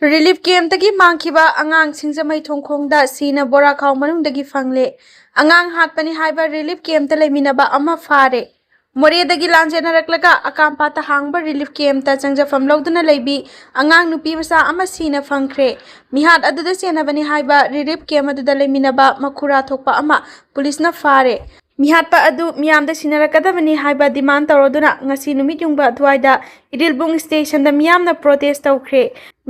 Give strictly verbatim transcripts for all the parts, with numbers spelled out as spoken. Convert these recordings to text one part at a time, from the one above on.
Relief ꯀꯦꯝꯞꯇꯒꯤ ꯃꯥꯡꯈꯤꯕ ꯑꯉꯥꯡ ꯁꯤꯡꯖꯃꯩ ꯊꯣꯡꯈꯣꯡꯗ ꯁꯤꯅ ꯕꯣꯔꯥꯈꯥꯎ ꯃꯅꯨꯡꯗꯒꯤ ꯐꯪꯂꯦ꯫ ꯑꯉꯥꯡ ꯍꯥꯠꯄꯅꯤ ꯍꯥꯏꯕ ꯔꯤꯂꯤꯐ ꯀꯦꯝꯞꯇ ꯂꯩꯃꯤꯟꯅꯕ ꯑꯃ ꯐꯥꯔꯦ꯫ ꯃꯣꯔꯦꯗꯒꯤ ꯂꯥꯟꯖꯦꯟꯅꯔꯛꯂꯒ ꯑꯀꯥꯝꯄꯥꯠꯇ ꯍꯥꯡꯕ ꯔꯤꯂꯤꯐ ꯀꯦꯝꯞꯇ ꯆꯪꯖꯐꯝ ꯂꯧꯗꯨꯅ ꯂꯩꯕꯤ ꯑꯉꯥꯡ ꯅꯨꯄꯤ ꯃꯆꯥ ꯑꯃ ꯁꯤꯅ ꯐꯪꯈ꯭ꯔꯦ꯫ ꯃꯤꯍꯥꯠ ꯑꯗꯨꯗ ꯆꯦꯟꯅꯕꯅꯤ ꯍꯥꯏꯕ ꯔꯤꯂꯤꯐ ꯀꯦꯝꯞ ꯑꯗꯨꯗ ꯂꯩꯃꯤꯟꯅꯕ ꯃꯈꯨꯔꯥ ꯊꯣꯛꯄ ꯑꯃ ꯄꯨꯂꯤꯁꯅ ꯐꯥꯔꯦ꯫ ꯃꯤꯍꯥꯠꯄ ꯑꯗꯨ ꯃꯤꯌꯥꯝꯗ ꯁꯤꯟꯅꯔꯛꯀꯗꯕꯅꯤ ꯍꯥꯏꯕ ꯗꯤꯃꯥꯟ ꯇꯧꯔꯗꯨꯅ ꯉꯁꯤ ꯅꯨꯃꯤꯠ ꯌꯨꯡꯕ ꯑꯗꯨꯋꯥꯏꯗ ꯏꯔꯤꯜꯕꯨꯡ ꯁ꯭ꯇꯦꯁꯟꯗ ꯃꯤꯌꯥꯝꯅ ꯄ꯭ꯔꯣꯇꯦꯁ ꯇꯧꯈ꯭ꯔꯦ꯫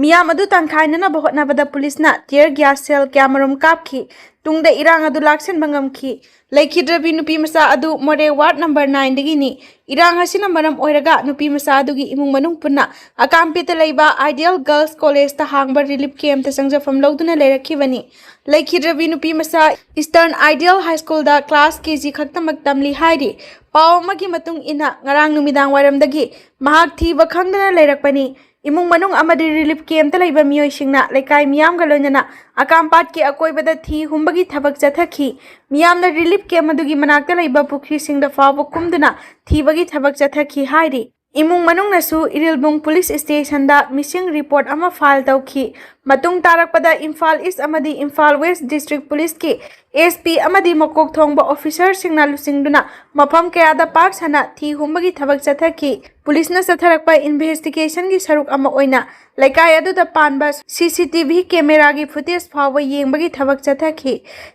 ꯃꯤꯌꯥꯝ ꯑꯗꯨ ꯇꯪꯈꯥꯏꯅꯅꯕ ꯍꯣꯠꯅꯕꯗ ꯄꯨꯂꯤꯁꯅ tear gas shell ꯀꯌꯥꯃꯔꯨꯝ ꯀꯥꯞꯈꯤ꯫ ꯇꯨꯡꯗ ꯏꯔꯥꯡ ꯑꯗꯨ ꯂꯥꯛꯁꯤꯟꯕ ꯉꯝꯈꯤ꯫ ꯂꯩꯈꯤꯗ꯭ꯔꯕꯤ ꯅꯨꯄꯤ ꯃꯆꯥ ꯑꯗꯨ ꯃꯣꯔꯦ ward number nine ꯗꯒꯤꯅꯤ꯫ ꯏꯔꯥꯡ ꯑꯁꯤꯅ ꯃꯔꯝ ꯑꯣꯏꯔꯒ ꯅꯨꯄꯤ ꯃꯆꯥ ꯑꯗꯨꯒꯤ ꯏꯃꯨꯡ ꯃꯅꯨꯡ ꯄꯨꯟꯅ ꯑꯀꯥꯝꯄꯦꯠꯇ ꯂꯩꯕ Ideal Girls College ꯇ ꯍꯥꯡꯕ ꯔꯤꯂꯤꯐ ꯀꯦꯝꯞꯇ ꯆꯪꯖꯐꯝ ꯂꯧꯗꯨꯅ ꯂꯩꯔꯛꯈꯤꯕꯅꯤ꯫ ꯂꯩꯈꯤꯗ꯭ꯔꯕꯤ ꯅꯨꯄꯤ ꯃꯆꯥ Eastern Ideal High School ꯗ class K G ꯈꯛꯇꯃꯛ ꯇꯝꯂꯤ ꯍꯥꯏꯔꯤ꯫ ꯄꯥꯎ ꯑꯃꯒꯤ ꯃꯇꯨꯡ ꯏꯟꯅ ꯉꯔꯥꯡ ꯅꯨꯃꯤꯗꯥꯡ ꯋꯥꯏꯔꯝꯗꯒꯤ ꯃꯍꯥꯛ ꯊꯤꯕ ꯈꯪꯗꯅ ꯂꯩꯔꯛꯄꯅꯤ꯫ ꯏꯃꯨꯡ ꯃꯅꯨꯡ ꯑꯃꯗꯤ ꯔꯤꯂꯤꯐ ꯀꯦꯝꯞꯇ ꯂꯩꯕ ꯃꯤꯑꯣꯏꯁꯤꯡꯅ ꯂꯩꯀꯥꯏ ꯃꯤꯌꯥꯝꯒ ꯂꯣꯏꯅꯅ ꯑꯀꯥꯝꯄꯥꯠꯀꯤ ꯑꯀꯣꯏꯕꯗ ꯊꯤ ꯍꯨꯝꯕꯒꯤ ꯊꯕꯛ ꯆꯠꯊꯈꯤ꯫ ꯃꯤꯌꯥꯝꯅ ꯔꯤꯂꯤꯐ ꯀꯦꯝꯞ ꯑꯗꯨꯒꯤ ꯃꯅꯥꯛꯇ ꯂꯩꯕ ꯄꯨꯈ꯭ꯔꯤꯁꯤꯡꯗ ꯐꯥꯎꯕ ꯀꯨꯝꯗꯨꯅ ꯊꯤꯕꯒꯤ ꯊꯕꯛ ꯆꯠꯊꯈꯤ ꯍꯥꯏꯔꯤ꯫ ꯏꯃꯨꯡ ꯃꯅꯨꯡꯅꯁꯨ ꯏꯔꯤꯜꯕꯨꯡ ꯄꯨꯂꯤꯁ ꯁ꯭ꯇꯦꯁꯟꯗ missing report ꯑꯃ file ꯇꯧꯈꯤ꯫ ꯃꯇꯨꯡ ꯇꯥꯔꯛꯄꯗ ꯏꯝꯐꯥꯜ ꯏꯁ ꯑꯃꯗꯤ ꯏꯝꯐꯥꯜ ꯋꯦꯁ ꯗꯤꯁꯇ꯭ꯔꯤꯛ ꯄꯨꯂꯤꯁꯀꯤ SP ꯑꯃꯗꯤ ꯃꯀꯣꯛ ꯊꯣꯡꯕ officer ꯁꯤꯡꯅ ꯂꯨꯆꯤꯡꯗꯨꯅ ꯃꯐꯝ ꯀꯌꯥꯗ ꯄꯥꯛ ꯁꯟꯅ ꯊꯤ ꯍꯨꯝꯕꯒꯤ ꯊꯕꯛ ꯆꯠꯊꯈꯤ꯫ ꯄꯨꯂꯤꯁꯅ ꯆꯠꯊꯔꯛꯄ investigation ꯒꯤ ꯁꯔꯨꯛ ꯑꯃ ꯑꯣꯏꯅ ꯂꯩꯀꯥꯏ ꯑꯗꯨꯗ ꯄꯥꯟꯕ CCTV camera ꯒꯤ footage ꯐꯥꯎꯕ ꯌꯦꯡꯕꯒꯤ ꯊꯕꯛ ꯆꯠꯊꯈꯤ꯫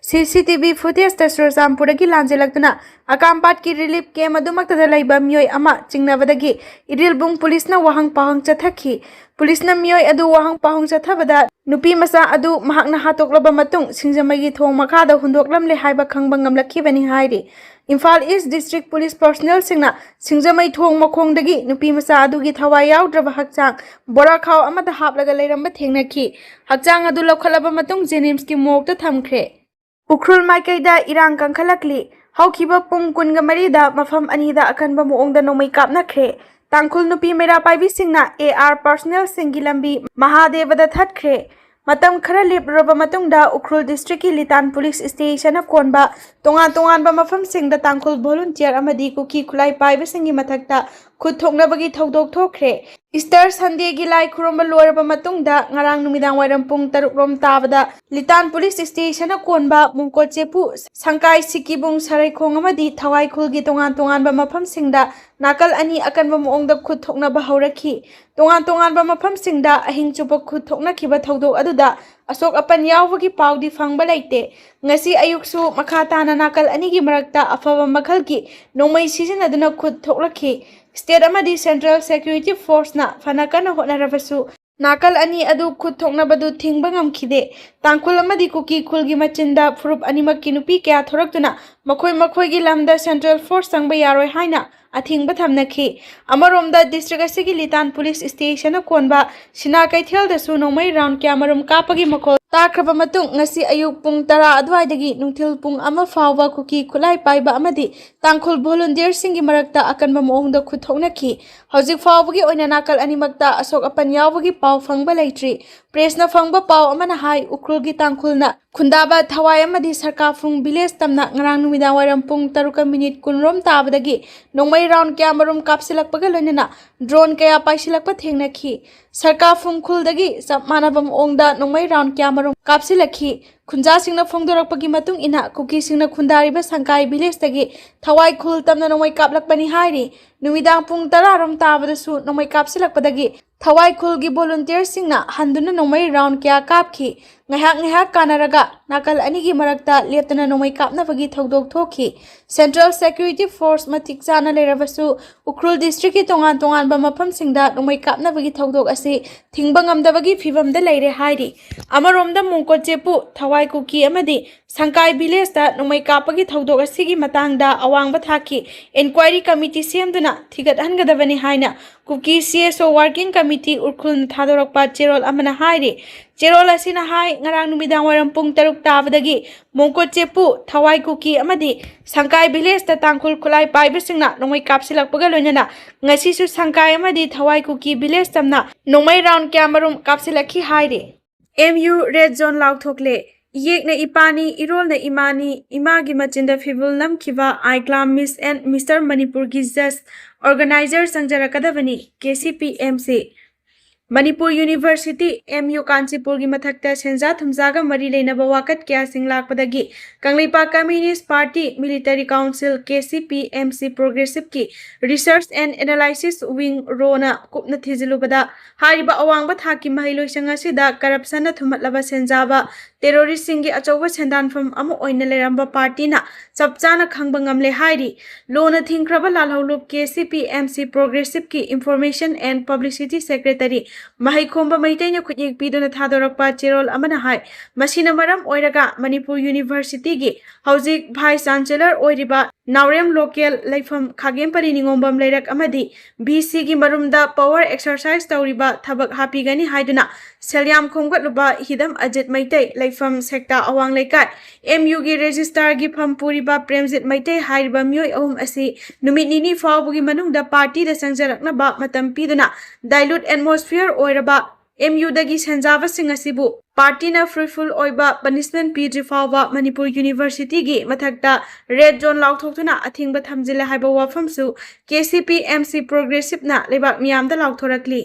CCTV footage ꯇ ꯆꯨꯔꯆꯥꯟꯄꯨꯔꯗꯒꯤ ꯂꯥꯟꯖꯦꯜꯂꯛꯇꯨꯅ ꯑꯀꯥꯝꯄꯥꯠꯀꯤ ꯔꯤꯂꯤꯐ ꯀꯦꯝꯞ ꯑꯗꯨꯃꯛꯇꯗ ꯂꯩꯕ ꯃꯤꯑꯣꯏ ꯑꯃ ꯆꯤꯡꯅꯕꯗꯒꯤ ꯏꯔꯤꯜꯕꯨꯡ ꯄꯨꯂꯤꯁꯅ ꯋꯥꯍꯪ ꯄꯥꯎꯍꯪ ꯆꯠꯊꯈꯤ꯫ ꯄꯨꯂꯤꯁꯅ ꯃꯤꯑꯣꯏ ꯑꯗꯨ ꯋꯥꯍꯪ ꯄꯥꯎꯍꯪ ꯆꯠꯊꯕꯗ ꯅꯨꯄꯤ ꯃꯆꯥ ꯑꯗꯨ ꯃꯍꯥꯛꯅ ꯍꯥꯠꯇꯣꯛꯂꯕ ꯃꯇꯨꯡ ꯁꯤꯡꯖꯃꯩꯒꯤ ꯊꯣꯡ ꯃꯈꯥꯗ ꯍꯨꯟꯗꯣꯛꯂꯝꯂꯦ ꯍꯥꯏꯕ ꯈꯪꯕ ꯉꯝꯂꯛꯈꯤꯕꯅꯤ ꯍꯥꯏꯔꯤ꯫ ꯏꯝꯐꯥꯜ ꯏꯁ ꯗꯤꯁꯇ꯭ꯔꯤꯛ ꯄꯨꯂꯤꯁ personnel ꯁꯤꯡꯅ ꯁꯤꯡꯖꯃꯩ ꯊꯣꯡ ꯃꯈꯣꯡꯗꯒꯤ ꯅꯨꯄꯤ ꯃꯆꯥ ꯑꯗꯨꯒꯤ ꯊꯋꯥꯏ ꯌꯥꯎꯗ꯭ꯔꯕ ꯍꯛꯆꯥꯡ ꯕꯣꯔꯥꯈꯥꯎ ꯑꯃꯗ ꯍꯥꯞꯂꯒ ꯂꯩꯔꯝꯕ ꯊꯦꯡꯅꯈꯤ꯫ ꯍꯛꯆꯥꯡ ꯑꯗꯨ ꯂꯧꯈꯠꯂꯕ ꯃꯇꯨꯡ JNIMS ꯀꯤ morgue ꯇ ꯊꯝꯈ꯭ꯔꯦ꯫ ꯎꯈ꯭ꯔꯨꯜ ꯃꯥꯏꯀꯩꯗ ꯏꯔꯥꯡ ꯀꯟꯈꯠꯂꯛꯂꯤ꯫ ꯍꯧꯈꯤꯕ ꯄꯨꯡ ꯀꯨꯟꯒ ꯃꯔꯤꯗ ꯃꯐꯝ ꯑꯅꯤꯗ ꯑꯀꯟꯕ ꯃꯑꯣꯡꯗ ꯅꯣꯡꯃꯩ ꯀꯥꯞꯅꯈ꯭ꯔꯦ꯫ ꯇꯥꯡꯈꯨꯜ ꯅꯨꯄꯤ ꯃꯩꯔꯥ ꯄꯥꯏꯕꯤꯁꯤꯡꯅ AR personnel ꯁꯤꯡꯒꯤ ꯂꯝꯕꯤ ꯃꯍꯥꯗꯦꯕꯗ ꯊꯠꯈ꯭ꯔꯦ꯫ ꯃꯇꯝ ꯈꯔ ꯂꯦꯞꯂꯨꯔꯕ ꯃꯇꯨꯡꯗ ꯎꯈ꯭ꯔꯨꯜ ꯗꯤꯁꯇ꯭ꯔꯤꯛꯀꯤ ꯂꯤꯇꯥꯟ ꯄꯨꯂꯤꯁ ꯁ꯭ꯇꯦꯁꯟꯅ ꯀꯣꯟꯕ ꯇꯣꯉꯥꯟ ꯇꯣꯉꯥꯟꯕ ꯃꯐꯝꯁꯤꯡꯗ ꯇꯥꯡꯈꯨꯜ volunteer ꯑꯃꯗꯤ ꯀꯨꯀꯤ ꯈꯨꯠꯂꯥꯏ ꯄꯥꯏꯕꯁꯤꯡꯒꯤ ꯃꯊꯛꯇ ꯈꯨꯠ ꯊꯣꯛꯅꯕꯒꯤ ꯊꯧꯗꯣꯛ ꯊꯣꯛꯈ꯭ꯔꯦ꯫ ꯏꯁꯇꯔ ꯁꯟꯗꯦꯒꯤ ꯂꯥꯏ ꯈꯨꯔꯨꯝꯕ ꯂꯣꯏꯔꯕ ꯃꯇꯨꯡꯗ ꯉꯔꯥꯡ ꯅꯨꯃꯤꯗꯥꯡ ꯋꯥꯏꯔꯝ ꯄꯨꯡ ꯇꯔꯨꯛ ꯔꯣꯝ ꯇꯥꯕꯗ ꯂꯤꯇꯥꯟ ꯄꯨꯂꯤꯁ ꯁ꯭ꯇꯦꯁꯟꯅ ꯀꯣꯟꯕ ꯃꯨꯡꯀꯣꯠ ꯆꯦꯄꯨ ꯁꯪꯀꯥꯏ ꯁꯤꯀꯤꯕꯨꯡ ꯁꯔꯩꯈꯣꯡ ꯑꯃꯗꯤ ꯊꯋꯥꯏ ꯈꯨꯜꯒꯤ ꯇꯣꯉꯥꯟ ꯇꯣꯉꯥꯟꯕ ꯃꯐꯝꯁꯤꯡꯗ ꯅꯥꯀꯜ ꯑꯅꯤ ꯑꯀꯟꯕ ꯃꯑꯣꯡꯗ ꯈꯨꯠ ꯊꯣꯛꯅꯕ ꯍꯧꯔꯛꯈꯤ꯫ ꯇꯣꯉꯥꯟ ꯇꯣꯉꯥꯟꯕ ꯃꯐꯝꯁꯤꯡꯗ ꯑꯍꯤꯡ ꯆꯨꯞꯄ ꯈꯨꯠ ꯊꯣꯛꯅꯈꯤꯕ ꯊꯧꯗꯣꯛ ꯑꯗꯨꯗ ꯑꯁꯣꯛ ꯑꯄꯟ ꯌꯥꯎꯕꯒꯤ ꯄꯥꯎꯗꯤ ꯐꯪꯕ ꯂꯩꯇꯦ꯫ ꯉꯁꯤ ꯑꯌꯨꯛꯁꯨ ꯃꯈꯥ ꯇꯥꯅ ꯅꯥꯀꯜ ꯑꯅꯤꯒꯤ ꯃꯔꯛꯇ ꯑꯐꯕ ꯃꯈꯜꯒꯤ ꯅꯣꯡꯃꯩ ꯁꯤꯖꯤꯟꯅꯗꯨꯅ ꯈꯨꯠ ꯊꯣꯛꯂꯛꯈꯤ꯫ ꯁ꯭ꯇꯦꯠ ꯑꯃꯗꯤ ꯁꯦꯟꯇ꯭ꯔꯦꯜ ꯁꯦꯀ꯭ꯌꯨꯔꯤꯇꯤ ꯐꯣꯔꯁꯅ ꯐꯅ ꯀꯟꯅ ꯍꯣꯠꯅꯔꯕꯁꯨ ꯅꯥꯀꯜ ꯑꯅꯤ ꯑꯗꯨ ꯈꯨꯠ ꯊꯣꯛꯅꯕꯗꯨ ꯊꯤꯡꯕ ꯉꯝꯈꯤꯗꯦ꯫ ꯇꯥꯡꯈꯨꯜ ꯑꯃꯗꯤ ꯀꯨꯀꯤ ꯈꯨꯜꯒꯤ ꯃꯆꯤꯟꯗ ꯐꯨꯔꯨꯞ ꯑꯅꯤꯃꯛꯀꯤ ꯅꯨꯄꯤ ꯀꯌꯥ ꯊꯣꯔꯛꯇꯨꯅ ꯃꯈꯣꯏ ꯃꯈꯣꯏꯒꯤ ꯂꯝꯗ ꯁꯦꯟꯇ꯭ꯔꯦꯜ ꯐꯣꯔꯁ ꯆꯪꯕ ꯌꯥꯔꯣꯏ ꯍꯥꯏꯅ ꯑꯊꯤꯡꯕ ꯊꯝꯅꯈꯤ꯫ ꯑꯃꯔꯣꯝꯗ ꯗꯤꯁꯇ꯭ꯔꯤꯛ ꯑꯁꯤꯒꯤ ꯂꯤꯇꯥꯟ ꯄꯨꯂꯤꯁ ꯁ꯭ꯇꯦꯁꯟꯅ ꯀꯣꯟꯕ ꯁꯤꯅꯥ ꯀꯩꯊꯦꯜꯗꯁꯨ ꯅꯣꯡꯃꯩ ꯔꯥꯎꯟ ꯀꯌꯥꯃꯔꯨꯝ ꯀꯥꯞꯄꯒꯤ ꯃꯈꯣꯜ ꯇꯥꯈ꯭ꯔꯕ ꯃꯇꯨꯡ ꯉꯁꯤ ꯑꯌꯨꯛ ꯄꯨꯡ ꯇꯔꯥ ꯑꯗꯨꯋꯥꯏꯗꯒꯤ ꯅꯨꯡꯊꯤꯜ ꯄꯨꯡ ꯑꯃ ꯐꯥꯎꯕ ꯀꯨꯀꯤ ꯈꯨꯠꯂꯥꯏ ꯄꯥꯏꯕ ꯑꯃꯗꯤ ꯇꯥꯡꯈꯨꯜ ꯚꯣꯂꯨꯟꯇꯤꯌꯔꯁꯤꯡꯒꯤ ꯃꯔꯛꯇ ꯑꯀꯟꯕ ꯃꯑꯣꯡꯗ ꯈꯨꯠ ꯊꯣꯛꯅꯈꯤ꯫ ꯍꯧꯖꯤꯛ ꯐꯥꯎꯕꯒꯤ ꯑꯣꯏꯅ ꯅꯥꯀꯜ ꯑꯅꯤꯃꯛꯇ ꯑꯁꯣꯛ ꯑꯄꯟ ꯌꯥꯎꯕꯒꯤ ꯄꯥꯎ ꯐꯪꯕ ꯂꯩꯇ꯭ꯔꯤ꯫ ꯄ꯭ꯔꯦꯁꯅ ꯐꯪꯕ ꯄꯥꯎ ꯑꯃꯅ ꯍꯥꯏ, ꯎꯈ꯭ꯔꯨꯜꯒꯤ ꯇꯥꯡꯈꯨꯜꯅ ꯈꯨꯟꯗꯥꯕ ꯊꯋꯥꯏ ꯑꯃꯗꯤ ꯁꯔꯀꯥꯐꯨꯡ ꯚꯤꯂꯦꯖ ꯇꯝꯅ ꯉꯔꯥꯡ ꯅꯨꯃꯤꯗꯥꯡ ꯋꯥꯏꯔꯝ ꯄꯨꯡ ꯇꯔꯨꯛꯀ ꯃꯤꯅꯤꯠ ꯀꯨꯟ ꯔꯣꯝ ꯇꯥꯕꯗꯒꯤ ꯅꯣꯡꯃꯩ ꯔꯥꯎꯟ ꯀꯌꯥꯃꯔꯨꯝ ꯀꯥꯞꯁꯤꯜꯂꯛꯄꯒ ꯂꯣꯏꯅꯅ ꯗ꯭ꯔꯣꯟ ꯀꯌꯥ ꯄꯥꯏꯁꯤꯜꯂꯛꯄ ꯊꯦꯡꯅꯈꯤ꯫ ꯁꯔꯀꯥꯐꯨꯡ ꯈꯨꯜꯗꯒꯤ ꯆꯞ ꯃꯥꯟꯅꯕ ꯃꯑꯣꯡꯗ ꯅꯣꯡꯃꯩ ꯔꯥꯎꯟ ꯀꯌꯥꯃꯔꯨꯝ ꯀꯥꯞꯁꯤꯜꯂꯛꯈꯤ꯫ ꯈꯨꯟꯖꯥꯁꯤꯡꯅ ꯐꯣꯡꯗꯣꯔꯛꯄꯒꯤ ꯃꯇꯨꯡ ꯏꯟꯅ, ꯀꯨꯀꯤꯁꯤꯡꯅ ꯈꯨꯟꯗꯥꯔꯤꯕ ꯁꯪꯀꯥꯏ ꯚꯤꯂꯦꯖꯇꯒꯤ ꯊꯋꯥꯏ ꯈꯨꯜ ꯇꯝꯅ ꯅꯣꯡꯃꯩ ꯀꯥꯞꯂꯛꯄꯅꯤ ꯍꯥꯏꯔꯤ꯫ ꯅꯨꯃꯤꯗꯥꯡ ꯄꯨꯡ ꯇꯔꯥ ꯔꯣꯝ ꯇꯥꯕꯗꯁꯨ ꯅꯣꯡꯃꯩ ꯀꯥꯞꯁꯤꯜꯂꯛꯄꯗꯒꯤ ꯊꯋꯥꯏ ꯈꯨꯜꯒꯤ ꯚꯣꯂꯨꯟꯇꯤꯌꯔꯁꯤꯡꯅ ꯍꯟꯗꯨꯅ ꯅꯣꯡꯃꯩ ꯔꯥꯎꯟ ꯀꯌꯥ ꯀꯥꯞꯈꯤ꯫ ꯉꯥꯏꯍꯥꯛ ꯉꯥꯏꯍꯥꯛ ꯀꯥꯟꯅꯔꯒ ꯅꯥꯀꯜ ꯑꯅꯤꯒꯤ ꯃꯔꯛꯇ ꯂꯦꯞꯇꯅ ꯅꯣꯡꯃꯩ ꯀꯥꯞꯅꯕꯒꯤ ꯊꯧꯗꯣꯛ ꯊꯣꯛꯈꯤ꯫ ꯁꯦꯟꯇ꯭ꯔꯦꯜ ꯁꯦꯀ꯭ꯌꯨꯔꯤꯇꯤ ꯐꯣꯔꯁ ꯃꯇꯤꯛ ꯆꯥꯅ ꯂꯩꯔꯕꯁꯨ ꯎꯈ꯭ꯔꯨꯜ ꯗꯤꯁꯇ꯭ꯔꯤꯛꯀꯤ ꯇꯣꯉꯥꯟ ꯇꯣꯉꯥꯟꯕ ꯃꯐꯝꯁꯤꯡꯗ ꯅꯣꯡꯃꯩ ꯀꯥꯞꯅꯕꯒꯤ ꯊꯧꯗꯣꯛ ꯑꯁꯤ ꯊꯤꯡꯕ ꯉꯝꯗꯕꯒꯤ ꯐꯤꯚꯝꯗ ꯂꯩꯔꯦ ꯍꯥꯏꯔꯤ꯫ ꯑꯃꯔꯣꯝꯗ ꯃꯨꯡꯀꯣꯠ ꯆꯦꯄꯨ, ꯊꯋꯥꯏ ꯀꯨꯀꯤ ꯑꯃꯗꯤ ꯁꯪꯀꯥꯏ ꯚꯤꯂꯦꯖꯇ ꯅꯣꯡꯃꯩ ꯀꯥꯞꯄꯒꯤ ꯊꯧꯗꯣꯛ ꯑꯁꯤꯒꯤ ꯃꯇꯥꯡꯗ ꯑꯋꯥꯡꯕ ꯊꯥꯛꯀꯤ ꯏꯟꯀ꯭ꯋꯥꯏꯔꯤ ꯀꯃꯤꯇꯤ ꯁꯦꯝꯗꯨꯅ ꯊꯤꯒꯠꯍꯟꯒꯗꯕꯅꯤ ꯍꯥꯏꯅ ꯀꯨꯀꯤ ꯁꯤ ꯑꯦꯁ ꯑꯣ ꯋꯥꯔꯀꯤꯡ ꯀꯃꯤꯇꯤ ꯎꯈ꯭ꯔꯨꯜꯅ ꯊꯥꯗꯣꯔꯛꯄ ꯆꯦꯔꯣꯜ ꯑꯃꯅ ꯍꯥꯏꯔꯤ꯫ ꯆꯦꯔꯣꯜ ꯑꯁꯤꯅ ꯍꯥꯏ, ꯉꯔꯥꯡ ꯅꯨꯃꯤꯗꯥꯡ ꯋꯥꯏꯔꯝ ꯄꯨꯡ ꯇꯔꯨꯛ ꯇꯥꯕꯗꯒꯤ ꯃꯣꯡꯀꯣꯠ ꯆꯦꯄꯨ, ꯊꯋꯥꯏ ꯀꯨꯀꯤ ꯑꯃꯗꯤ ꯁꯪꯀꯥꯏ ꯚꯤꯂꯦꯖꯇ ꯇꯥꯡꯈꯨꯜ ꯈꯨꯠꯂꯥꯏ ꯄꯥꯏꯕꯁꯤꯡꯅ ꯅꯣꯡꯃꯩ ꯀꯥꯞꯁꯤꯜꯂꯛꯄꯒ ꯂꯣꯏꯅꯅ ꯉꯁꯤꯁꯨ ꯁꯪꯀꯥꯏ ꯑꯃꯗꯤ ꯊꯋꯥꯏ ꯀꯨꯀꯤ ꯚꯤꯂꯦꯖ ꯇꯝꯅ ꯅꯣꯡꯃꯩ ꯔꯥꯎꯟ ꯀꯌꯥꯃꯔꯨꯝ ꯀꯥꯞꯁꯤꯜꯂꯛꯈꯤ ꯍꯥꯏꯔꯤ꯫ ꯑꯦꯝ ꯌꯨ ꯔꯦꯗ ꯖꯣꯟ ꯂꯥꯎꯊꯣꯛꯂꯦ꯫ ꯏꯌꯦꯛꯅ ꯏꯄꯥꯅꯤ, ꯏꯔꯣꯜꯅ ꯏꯃꯥꯅꯤ, ꯏꯃꯥꯒꯤ ꯃꯆꯤꯟꯗ ꯐꯤꯕꯨꯜ ꯅꯝꯈꯤꯕ I Clam Miss and Mister ꯃꯅꯤꯄꯨꯔꯒꯤ ꯖꯁ ꯑꯣꯔꯒꯅꯥꯏꯖꯔ ꯆꯪꯖꯔꯛꯀꯗꯕꯅꯤ꯫ K C P M C. Manipur university, M U ꯀꯥꯟꯆꯤꯄꯨꯔꯒꯤ ꯃꯊꯛꯇ ꯁꯦꯟꯖꯥ ꯊꯨꯝꯖꯥꯒ ꯃꯔꯤ ꯂꯩꯅꯕ ꯋꯥꯀꯠ ꯀꯌꯥꯁꯤꯡ ꯂꯥꯛꯄꯗꯒꯤ Kangleipak communist party, military council, K C P M C ꯄ꯭ꯔꯣꯒ꯭ꯔꯦꯁꯤꯞꯀꯤ ꯔꯤꯁꯔꯆ ꯑꯦꯟ ꯑꯦꯅꯥꯂꯥꯏꯁꯤꯁ ꯋꯤꯡ, ꯔꯣꯅ ꯀꯨꯞꯅ ꯊꯤꯖꯤꯜꯂꯨꯕꯗ, ꯍꯥꯏꯔꯤꯕ ꯑꯋꯥꯡꯕ ꯊꯥꯛꯀꯤ ꯃꯍꯩꯂꯣꯏꯁꯪ ꯑꯁꯤꯗ ꯀꯔꯞꯁꯟꯅ ꯊꯨꯝꯍꯠꯂꯕ ꯁꯦꯟꯖꯥꯕ ꯇꯦꯔꯣꯔꯤꯁ꯭ꯠꯁꯤꯡꯒꯤ ꯑꯆꯧꯕ ꯁꯦꯟꯗꯥꯟꯐꯝ ꯑꯃ ꯑꯣꯏꯅ ꯂꯩꯔꯝꯕ ꯄꯥꯔꯇꯤꯅ ꯆꯞ ꯆꯥꯅ ꯈꯪꯕ ꯉꯝꯂꯦ ꯍꯥꯏꯔꯤ꯫ ꯂꯣꯅ ꯊꯤꯡꯈ꯭ꯔꯕ ꯂꯥꯜꯍꯧꯂꯨꯞ ꯀꯦ ꯁꯤ ꯄꯤ ꯑꯦꯝ ꯁꯤ ꯄ꯭ꯔꯣꯒ꯭ꯔꯦꯁꯤꯞꯀꯤ information and publicity secretary Mahaikhomba ꯃꯩꯇꯩꯅ ꯈꯨꯠꯌꯦꯛ ꯄꯤꯗꯨꯅ ꯊꯥꯗꯣꯔꯛꯄ ꯆꯦꯔꯣꯜ ꯑꯃꯅ ꯍꯥꯏ, ꯃꯁꯤꯅ ꯃꯔꯝ ꯑꯣꯏꯔꯒ ꯃꯅꯤꯄꯨꯔ ꯌꯨꯅꯤꯚꯔꯁꯤꯇꯤꯒꯤ ꯍꯧꯖꯤꯛ ꯚꯥꯏꯁ ꯆꯥꯟꯁꯦꯂꯔ ꯑꯣꯏꯔꯤꯕ ꯅꯥꯎꯔꯦꯝ ꯂꯣꯀꯦꯜ ꯂꯩꯐꯝ ꯈꯥꯒꯦꯝꯄꯂꯤ ꯅꯤꯉꯣꯝꯕꯝ ꯂꯩꯔꯛ ꯑꯃꯗꯤ ꯚꯤ ꯁꯤꯒꯤ ꯃꯔꯨꯝꯗ ꯄꯋꯥꯔ ꯑꯦꯛꯁꯔꯁꯥꯏꯁ ꯇꯧꯔꯤꯕ ꯊꯕꯛ ꯍꯥꯞꯄꯤꯒꯅꯤ ꯍꯥꯏꯗꯨꯅ ꯁꯦꯜ ꯌꯥꯝ ꯈꯣꯝꯒꯠꯂꯨꯕ ꯍꯤꯗꯝ ꯑꯖꯤꯠ ꯃꯩꯇꯩ ꯂꯩꯐꯝ ꯁꯦꯛꯇꯥ ꯑꯋꯥꯡ ꯂꯩꯀꯥꯏ ꯑꯦꯝ ꯌꯨꯒꯤ ꯔꯦꯖꯤꯁꯇ꯭ꯔꯥꯔꯒꯤ ꯐꯝ ꯄꯨꯔꯤꯕ ꯄ꯭ꯔꯦꯝꯖꯤꯠ ꯃꯩꯇꯩ ꯍꯥꯏꯔꯤꯕ ꯃꯤꯑꯣꯏ ꯑꯍꯨꯝ ꯑꯁꯤ ꯅꯨꯃꯤꯠ ꯅꯤꯅꯤ ꯐꯥꯎꯕꯒꯤ ꯃꯅꯨꯡꯗ ꯄꯥꯔꯇꯤꯗ ꯆꯪꯖꯔꯛꯅꯕ ꯃꯇꯝ ꯄꯤꯗꯨꯅ ꯗꯥꯏꯂꯨꯠ ꯑꯦꯠꯃꯣꯁꯐꯤꯌꯔ ꯑꯣꯏꯔꯕ ꯑꯦꯝ ꯌꯨꯗꯒꯤ ꯁꯦꯟꯖꯥꯕꯁꯤꯡ ꯑꯁꯤꯕꯨ ꯄꯥꯔꯇꯤꯅ ꯐ꯭ꯔꯨꯏꯠꯐꯨꯜ ꯑꯣꯏꯕ ꯄꯅꯤꯁꯃꯦꯟ ꯄꯤꯗ꯭ꯔꯤ ꯐꯥꯎꯕ ꯃꯅꯤꯄꯨꯔ ꯌꯨꯅꯤꯚꯔꯁꯤꯇꯤꯒꯤ ꯃꯊꯛꯇ ꯔꯦꯗ ꯖꯣꯟ ꯂꯥꯎꯊꯣꯛꯇꯨꯅ ꯑꯊꯤꯡꯕ ꯊꯝꯖꯤꯜꯂꯦ ꯍꯥꯏꯕ ꯋꯥꯐꯝꯁꯨ ꯀꯦ ꯁꯤ ꯄꯤ ꯑꯦꯝ ꯁꯤ ꯄ꯭ꯔꯣꯒ꯭ꯔꯦꯁꯤꯞꯅ ꯂꯩꯕꯥꯛ ꯃꯤꯌꯥꯝꯗ ꯂꯥꯎꯊꯣꯔꯛꯂꯤ꯫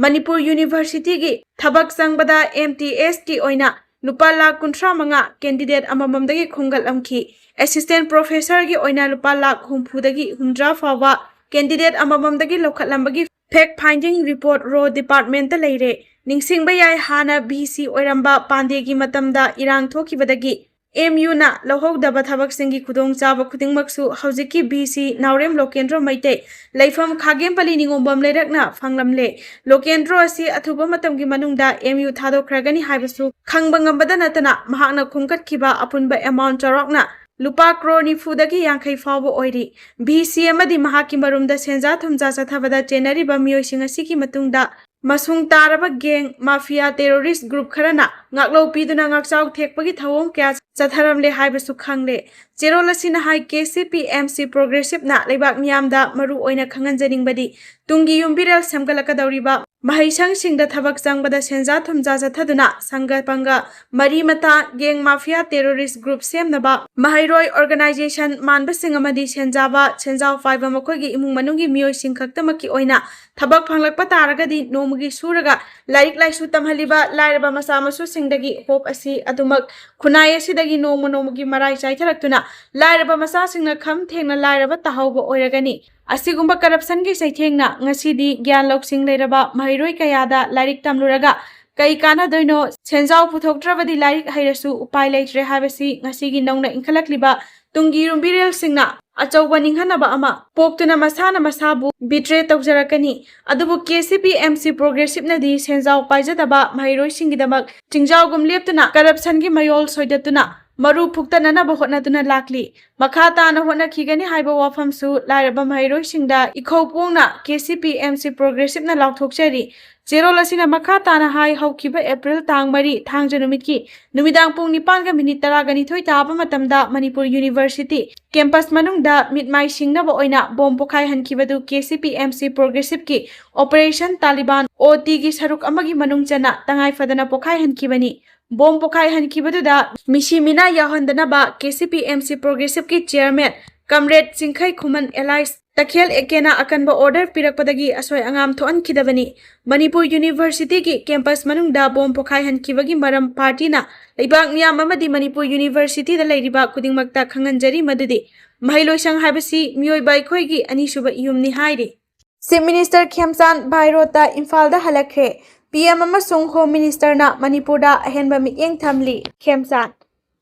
ꯃꯅꯤꯄꯨꯔ ꯌꯨꯅꯤꯚꯔꯁꯤꯇꯤꯒꯤ ꯊꯕꯛ ꯆꯪꯕꯗ ꯑꯦꯝ ꯇꯤ ꯑꯦꯁꯀꯤ ꯑꯣꯏꯅ ꯂꯨꯄꯥ ꯂꯥꯈ ꯀꯨꯟꯊ꯭ꯔꯥ ꯃꯉꯥ ꯀꯦꯟꯗꯤꯗꯦꯠ ꯑꯃꯃꯝꯗꯒꯤ ꯈꯣꯝꯒꯠꯂꯝꯈꯤ꯫ ꯑꯦꯁꯤꯁꯇꯦꯟ ꯄ꯭ꯔꯣꯐꯦꯁꯔꯒꯤ ꯑꯣꯏꯅ ꯂꯨꯄꯥ ꯂꯥꯈ ꯍꯨꯝꯐꯨꯗꯒꯤ ꯍꯨꯝꯗ꯭ꯔꯥ ꯐꯥꯎꯕ ꯀꯦꯟꯗꯤꯗꯦꯠ ꯑꯃꯃꯝꯗꯒꯤ ꯂꯧꯈꯠꯂꯝꯕꯒꯤ ꯐꯦꯛ ꯐꯥꯏꯟꯗꯤꯡ ꯔꯤꯄꯣꯔꯠ ꯔꯣ ꯗꯤꯄꯥꯔꯠꯃꯦꯟꯇ ꯂꯩꯔꯦ꯫ ꯅꯤꯡꯁꯤꯡꯕ ꯌꯥꯏ, ꯍꯥꯟꯅ ꯚꯤ ꯁꯤ ꯑꯣꯏꯔꯝꯕ ꯄꯥꯟꯗꯦꯒꯤ ꯃꯇꯝꯗ ꯏꯔꯥꯡ ꯊꯣꯛꯈꯤꯕꯗꯒꯤ ꯑꯦꯝ ꯌꯨꯅ ꯂꯧꯍꯧꯗꯕ ꯊꯕꯛꯁꯤꯡꯒꯤ ꯈꯨꯗꯣꯡꯆꯥꯕ ꯈꯨꯗꯤꯡꯃꯛꯁꯨ ꯍꯧꯖꯤꯛꯀꯤ ꯚꯤ ꯁꯤ ꯅꯥꯎꯔꯦꯝ ꯂꯣꯀꯦꯟꯗ꯭ꯔꯣ ꯃꯩꯇꯩ ꯂꯩꯐꯝ ꯈꯥꯒꯦꯝꯄꯂꯤ ꯅꯤꯉꯣꯝꯕꯝ ꯂꯩꯔꯛꯅ ꯐꯪꯂꯝꯂꯦ꯫ ꯂꯣꯀꯦꯟꯗ꯭ꯔꯣ ꯑꯁꯤ ꯑꯊꯨꯕ ꯃꯇꯝꯒꯤ ꯃꯅꯨꯡꯗ ꯑꯦꯝ ꯌꯨ ꯊꯥꯗꯣꯛꯈ꯭ꯔꯒꯅꯤ ꯍꯥꯏꯕꯁꯨ ꯈꯪꯕ ꯉꯝꯕꯗ ꯅꯠꯇꯅ ꯃꯍꯥꯛꯅ ꯈꯣꯝꯒꯠꯈꯤꯕ ꯑꯄꯨꯟꯕ ꯑꯦꯃꯥꯎꯟ ꯆꯥꯎꯔꯥꯛꯅ ꯂꯨꯄꯥ ꯀ꯭ꯔꯣꯔ ꯅꯤꯐꯨꯗꯒꯤ ꯌꯥꯡꯈꯩ ꯐꯥꯎꯕ ꯑꯣꯏꯔꯤ꯫ ꯚꯤ ꯁꯤ ꯑꯃꯗꯤ ꯃꯍꯥꯛꯀꯤ ꯃꯔꯨꯝꯗ ꯁꯦꯟꯖꯥ ꯊꯨꯝꯖꯥ ꯆꯠꯊꯕꯗ ꯆꯦꯟꯅꯔꯤꯕ ꯃꯤꯑꯣꯏꯁꯤꯡ ꯑꯁꯤꯒꯤ ꯃꯇꯨꯡꯗ ꯃꯁꯨꯡ ꯇꯥꯔꯕ ꯒꯦꯡ, ꯃꯥꯐꯤꯌꯥ, ꯇꯦꯔꯣꯔꯤꯁ꯭ꯠ ꯒ꯭ꯔꯨꯞ ꯈꯔꯅ ꯉꯥꯛꯂꯧ ꯄꯤꯗꯨꯅ ꯉꯥꯛꯆꯥꯎ ꯊꯦꯛꯄꯒꯤ ꯊꯧꯑꯣꯡ ꯀꯌꯥ ꯆꯠꯊꯔꯝꯂꯦ ꯍꯥꯏꯕꯁꯨ ꯈꯪꯂꯦ꯫ ꯆꯦꯔꯣꯜ ꯑꯁꯤꯅ ꯍꯥꯏ, ꯀꯦ ꯁꯤ ꯄꯤ ꯑꯦꯝ ꯁꯤ ꯄ꯭ꯔꯣꯒ꯭ꯔꯦꯁꯤꯞꯅ ꯂꯩꯕꯥꯛ ꯃꯤꯌꯥꯝꯗ ꯃꯔꯨ ꯑꯣꯏꯅ ꯈꯪꯍꯟꯖꯅꯤꯡꯕꯗꯤ ꯇꯨꯡꯒꯤ ꯌꯨꯝꯕꯤꯔꯦꯜ ꯁꯦꯝꯒꯠꯂꯛꯀꯗꯧꯔꯤꯕ ꯃꯍꯩꯁꯪꯁꯤꯡꯗ ꯊꯕꯛ ꯆꯪꯕꯗ ꯁꯦꯟꯖꯥ ꯊꯨꯝꯖꯥ ꯆꯠꯊꯗꯨꯅ ꯁꯪꯒ ꯄꯪꯒ, ꯃꯔꯤ ꯃꯇꯥ, gang mafia, terrorist group ꯁꯦꯝꯅꯕ, ꯃꯍꯩꯔꯣꯏ organization ꯃꯥꯟꯕꯁꯤꯡ ꯑꯃꯗꯤ ꯁꯦꯟꯖꯥꯕ, ꯁꯦꯟꯖꯥꯎ ꯄꯥꯏꯕ ꯃꯈꯣꯏꯒꯤ ꯏꯃꯨꯡ ꯃꯅꯨꯡꯒꯤ ꯃꯤꯑꯣꯏꯁꯤꯡ ꯈꯛꯇꯃꯛꯀꯤ ꯑꯣꯏꯅ ꯊꯕꯛ ꯐꯪꯂꯛꯄ ꯇꯥꯔꯒꯗꯤ ꯅꯣꯡꯃꯒꯤ ꯁꯨꯔꯒ ꯂꯥꯏꯔꯤꯛ ꯂꯥꯏꯁꯨ ꯇꯝꯍꯜꯂꯤꯕ ꯂꯥꯏꯔꯕ ꯃꯆꯥ ꯃꯁꯨꯁꯤꯡꯗꯒꯤ hope ꯑꯁꯤ ꯑꯗꯨꯃꯛ ꯈꯨꯟꯅꯥꯏ ꯑꯁꯤꯗꯒꯤ ꯅꯣꯡꯃ ꯅꯣꯡꯃꯒꯤ ꯃꯔꯥꯏ ꯆꯥꯏꯊꯔꯛꯇꯨꯅ ꯂꯥꯏꯔꯕ ꯃꯆꯥꯁꯤꯡꯅ ꯈꯝ ꯊꯦꯡꯅ ꯂꯥꯏꯔꯕ ꯇꯥꯍꯧꯕ ꯑꯣꯏꯔꯒꯅꯤ꯫ ꯑꯁꯤꯒꯨꯝꯕ corruption ꯒꯤ ꯆꯩꯊꯦꯡꯅ ꯉꯁꯤꯗꯤ ꯒ꯭ꯌꯥꯟ ꯂꯧꯁꯤꯡ ꯂꯩꯔꯕ ꯃꯍꯩꯔꯣꯏ ꯀꯌꯥꯗ ꯂꯥꯏꯔꯤꯛ ꯇꯝꯂꯨꯔꯒ ꯀꯩ ꯀꯥꯟꯅꯗꯣꯏꯅꯣ? ꯁꯦꯟꯖꯥꯎ ꯄꯨꯊꯣꯛꯇ꯭ꯔꯕꯗꯤ ꯂꯥꯏꯔꯤꯛ ꯍꯩꯔꯁꯨ ꯎꯄꯥꯏ ꯂꯩꯇ꯭ꯔꯦ ꯍꯥꯏꯕꯁꯤ ꯉꯁꯤꯒꯤ ꯅꯧꯅ ꯏꯟꯈꯠꯂꯛꯂꯤꯕ ꯇꯨꯡꯒꯤ ꯌꯨꯝꯕꯤꯔꯦꯜꯁꯤꯡꯅ ꯑꯆꯧꯕ ꯅꯤꯡꯍꯟꯅꯕ ꯑꯃ ꯄꯣꯛꯇꯨꯅ ꯃꯁꯥꯅ ꯃꯁꯥꯕꯨ betray ꯇꯧꯖꯔꯛꯀꯅꯤ꯫ ꯑꯗꯨꯕꯨ KCP MC Progressive ꯅꯗꯤ ꯁꯦꯟꯖꯥꯎ ꯄꯥꯏꯖꯗꯕ ꯃꯍꯩꯔꯣꯏꯁꯤꯡꯒꯤꯗꯃꯛ ꯆꯤꯡꯖꯥꯎꯒꯨꯝ ꯂꯦꯞꯇꯨꯅ corruption ꯒꯤ ꯃꯌꯣꯜ ꯁꯣꯏꯗꯠꯇꯨꯅ ꯃꯔꯨ ꯐꯨꯛꯇꯠꯅꯅꯕ ꯍꯣꯠꯅꯗꯨꯅ ꯂꯥꯛꯂꯤ꯫ ꯃꯈꯥ ꯇꯥꯅ ꯍꯣꯠꯅꯈꯤꯒꯅꯤ ꯍꯥꯏꯕ ꯋꯥꯐꯝꯁꯨ ꯂꯥꯏꯔꯕ ꯃꯍꯩꯔꯣꯏꯁꯤꯡꯗ ꯏꯈꯧ ꯄꯣꯡꯅ KCP MC Progressive ꯅ ꯂꯥꯎꯊꯣꯛꯆꯔꯤ꯫ ꯆꯦꯔꯣꯜ ꯑꯁꯤꯅ ꯃꯈꯥ ꯇꯥꯅ ꯍꯥꯏ, ꯍꯧꯈꯤꯕ April ꯇꯥꯡ ꯃꯔꯤ ꯊꯥꯡꯖ ꯅꯨꯃꯤꯠꯀꯤ ꯅꯨꯃꯤꯗꯥꯡ ꯄꯨꯡ ꯅꯤꯄꯥꯟꯒ minute ꯇꯔꯥꯒ ꯅꯤꯊꯣꯏ ꯇꯥꯕ ꯃꯇꯝꯗ ꯃꯅꯤꯄꯨꯔ University campus ꯃꯅꯨꯡꯗ ꯃꯤꯠ ꯃꯥꯏ ꯁꯤꯡꯅꯕ ꯑꯣꯏꯅ bomb ꯄꯣꯈꯥꯏꯍꯟꯈꯤꯕꯗꯨ KCP MC Progressive ꯀꯤ Operation Taliban OT ꯒꯤ ꯁꯔꯨꯛ ꯑꯃꯒꯤ ꯃꯅꯨꯡ ꯆꯟꯅ ꯇꯉꯥꯏ ꯐꯗꯅ ꯄꯣꯈꯥꯏꯍꯟꯈꯤꯕꯅꯤ꯫ Bomb ꯄꯣꯈꯥꯏꯍꯟꯈꯤꯕꯗꯨꯗ ꯃꯤꯁꯤ ꯃꯤꯅꯥ ꯌꯥꯎꯍꯟꯗꯅꯕ KCP MC Progressive ꯀꯤ chairman comrade ꯆꯤꯡꯈꯩ ꯈꯨꯃꯟ alias ꯇꯈꯦꯜ ꯑꯦꯀꯦꯅ ꯑꯀꯟꯕ order ꯄꯤꯔꯛꯄꯗꯒꯤ ꯑꯁꯣꯏ ꯑꯉꯥꯝ ꯊꯣꯛꯍꯟꯈꯤꯗꯕꯅꯤ꯫ ꯃꯅꯤꯄꯨꯔ University ꯒꯤ campus ꯃꯅꯨꯡꯗ bomb ꯄꯣꯈꯥꯏꯍꯟꯈꯤꯕꯒꯤ ꯃꯔꯝ party ꯅ ꯂꯩꯕꯥꯛ ꯃꯤꯌꯥꯝ ꯑꯃꯗꯤ ꯃꯅꯤꯄꯨꯔ University ꯗ ꯂꯩꯔꯤꯕ ꯈꯨꯗꯤꯡꯃꯛꯇ ꯈꯪꯍꯟꯖꯔꯤ ꯃꯗꯨꯗꯤ ꯃꯍꯩꯂꯣꯏꯁꯪ ꯍꯥꯏꯕꯁꯤ ꯃꯤꯑꯣꯏꯕ ꯑꯩꯈꯣꯏꯒꯤ ꯑꯅꯤꯁꯨꯕ ꯏꯌꯨꯝꯅꯤ ꯍꯥꯏꯔꯤ꯫ Chief Minister ꯈꯦꯝꯆꯥꯟ by road ꯇ ꯏꯝꯐꯥꯜꯗ ꯍꯜꯂꯛꯈ꯭ꯔꯦ꯫ PM ꯑꯃꯁꯨꯡ Home Minister ꯅ ꯃꯅꯤꯄꯨꯔꯗ ꯑꯍꯦꯟꯕ ꯃꯤꯠꯌꯦꯡ ꯊꯝꯂꯤ꯫ ꯈꯦꯝꯆꯥꯟ꯫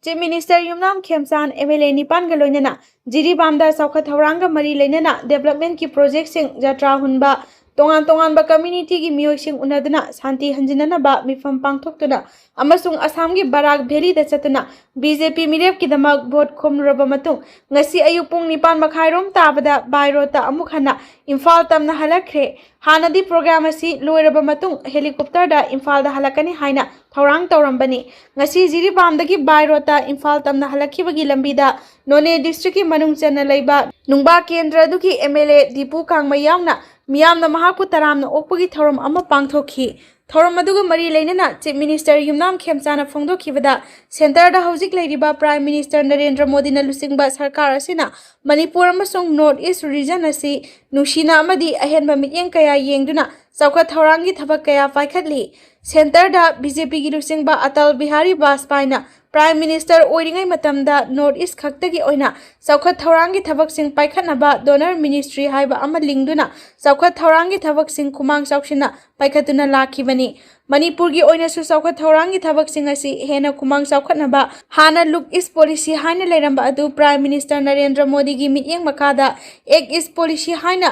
Chief Minister ꯌꯨꯝꯅꯥꯝ ꯈꯦꯝꯆꯥꯟ MLA ꯅꯤꯄꯥꯟꯒ ꯂꯣꯏꯅꯅ ꯖꯤꯔꯤꯕꯥꯝꯗ ꯆꯥꯎꯈꯠ ꯊꯧꯔꯥꯡꯒ ꯃꯔꯤ ꯂꯩꯅꯅ development ꯀꯤ project ꯁꯤꯡ, ꯖꯇ꯭ꯔꯥ ꯍꯨꯟꯕ, ꯇꯣꯉꯥꯟ ꯇꯣꯉꯥꯟꯕ community ꯒꯤ ꯃꯤꯑꯣꯏꯁꯤꯡ ꯎꯅꯗꯨꯅ ꯁꯥꯟꯇꯤ ꯍꯟꯖꯤꯟꯅꯅꯕ ꯃꯤꯐꯝ ꯄꯥꯡꯊꯣꯛꯇꯨꯅ ꯑꯃꯁꯨꯡ ꯑꯁꯥꯝꯒꯤ ꯕꯔꯥꯛ valley ꯗ ꯆꯠꯇꯨꯅ BJP ꯃꯤꯔꯦꯞꯀꯤꯗꯃꯛ vote ꯈꯣꯝꯂꯨꯔꯕ ꯃꯇꯨꯡ ꯉꯁꯤ ꯑꯌꯨꯛ ꯄꯨꯡ ꯅꯤꯄꯥꯟ ꯃꯈꯥꯏꯔꯣꯝ ꯇꯥꯕꯗ by road ꯇ ꯑꯃꯨꯛ ꯍꯟꯅ ꯏꯝꯐꯥꯜ ꯇꯝꯅ ꯍꯜꯂꯛꯈ꯭ꯔꯦ꯫ ꯍꯥꯟꯅꯗꯤ program ꯑꯁꯤ ꯂꯣꯏꯔꯕ ꯃꯇꯨꯡ helicopter ꯗ ꯏꯝꯐꯥꯜꯗ ꯍꯜꯂꯛꯀꯅꯤ ꯍꯥꯏꯅ ꯊꯧꯔꯥꯡ ꯇꯧꯔꯝꯕꯅꯤ꯫ ꯉꯁꯤ ꯖꯤꯔꯤꯕꯥꯝꯗꯒꯤ by road ꯇ ꯏꯝꯐꯥꯜ ꯇꯝꯅ ꯍꯜꯂꯛꯈꯤꯕꯒꯤ ꯂꯝꯕꯤꯗ ꯅꯣꯅꯦ district ꯀꯤ ꯃꯅꯨꯡ ꯆꯟꯅ ꯂꯩꯕ ꯅꯨꯡꯕꯥ ꯀꯦꯟꯗ꯭ꯔ ꯑꯗꯨꯒꯤ MLA ꯗꯤꯄꯨ ꯀꯥꯡꯃꯩ ꯌꯥꯎꯅ ꯃꯤꯌꯥꯝꯅ ꯃꯍꯥꯛꯄꯨ ꯇꯔꯥꯝꯅ ꯑꯣꯛꯄꯒꯤ ꯊꯧꯔꯝ ꯑꯃ ꯄꯥꯡꯊꯣꯛꯈꯤ꯫ ꯊꯧꯔꯝ ꯑꯗꯨꯒ ꯃꯔꯤ ꯂꯩꯅꯅ Chief Minister ꯌꯨꯝꯅꯥꯝ ꯈꯦꯝꯆꯥꯅ ꯐꯣꯡꯗꯣꯛꯈꯤꯕꯗ, centreꯗ ꯍꯧꯖꯤꯛ ꯂꯩꯔꯤꯕ Prime Minister ꯅꯔꯦꯟꯗ꯭ꯔ ꯃꯣꯗꯤꯅ ꯂꯨꯆꯤꯡꯕ ꯁꯔꯀꯥꯔ ꯑꯁꯤꯅ ꯃꯅꯤꯄꯨꯔ ꯑꯃꯁꯨꯡ North East Region ꯑꯁꯤ ꯅꯨꯡꯁꯤꯅ ꯑꯃꯗꯤ ꯑꯍꯦꯟꯕ ꯃꯤꯠꯌꯦꯡ ꯀꯌꯥ ꯌꯦꯡꯗꯨꯅ ꯆꯥꯎꯈꯠ ꯊꯧꯔꯥꯡꯒꯤ ꯊꯕꯛ ꯀꯌꯥ ꯄꯥꯏꯈꯠꯂꯤ꯫ Centreꯗ BJPꯒꯤ ꯂꯨꯆꯤꯡꯕ ꯑꯇꯜ ꯕꯤꯍꯥꯔꯤ ꯕꯥꯖꯄꯥꯏꯅ Prime Minister ꯑꯣꯏꯔꯤꯉꯩ ꯃꯇꯝꯗ North East ꯈꯛꯇꯒꯤ ꯑꯣꯏꯅ ꯆꯥꯎꯈꯠ ꯊꯧꯔꯥꯡꯒꯤ ꯊꯕꯛꯁꯤꯡ ꯄꯥꯏꯈꯠꯅꯕ Donor Ministry ꯍꯥꯏꯕ ꯑꯃ ꯂꯤꯡꯗꯨꯅ ꯆꯥꯎꯈꯠ ꯊꯧꯔꯥꯡꯒꯤ ꯊꯕꯛꯁꯤꯡ ꯈꯨꯃꯥꯡ ꯆꯥꯎꯁꯤꯟꯅ ꯄꯥꯏꯈꯠꯇꯨꯅ ꯂꯥꯛꯈꯤꯕꯅꯤ꯫ ꯃꯅꯤꯄꯨꯔꯒꯤ ꯑꯣꯏꯅꯁꯨ ꯆꯥꯎꯈꯠ ꯊꯧꯔꯥꯡꯒꯤ ꯊꯕꯛꯁꯤꯡ ꯑꯁꯤ ꯍꯦꯟꯅ ꯈꯨꯃꯥꯡ ꯆꯥꯎꯈꯠꯅꯕ ꯍꯥꯟꯅ Look East Policy ꯍꯥꯏꯅ ꯂꯩꯔꯝꯕ ꯑꯗꯨ Prime Minister ꯅꯔꯦꯟꯗ꯭ꯔ ꯃꯣꯗꯤꯒꯤ ꯃꯤꯠꯌꯦꯡ ꯃꯈꯥꯗ Act East Policy ꯍꯥꯏꯅ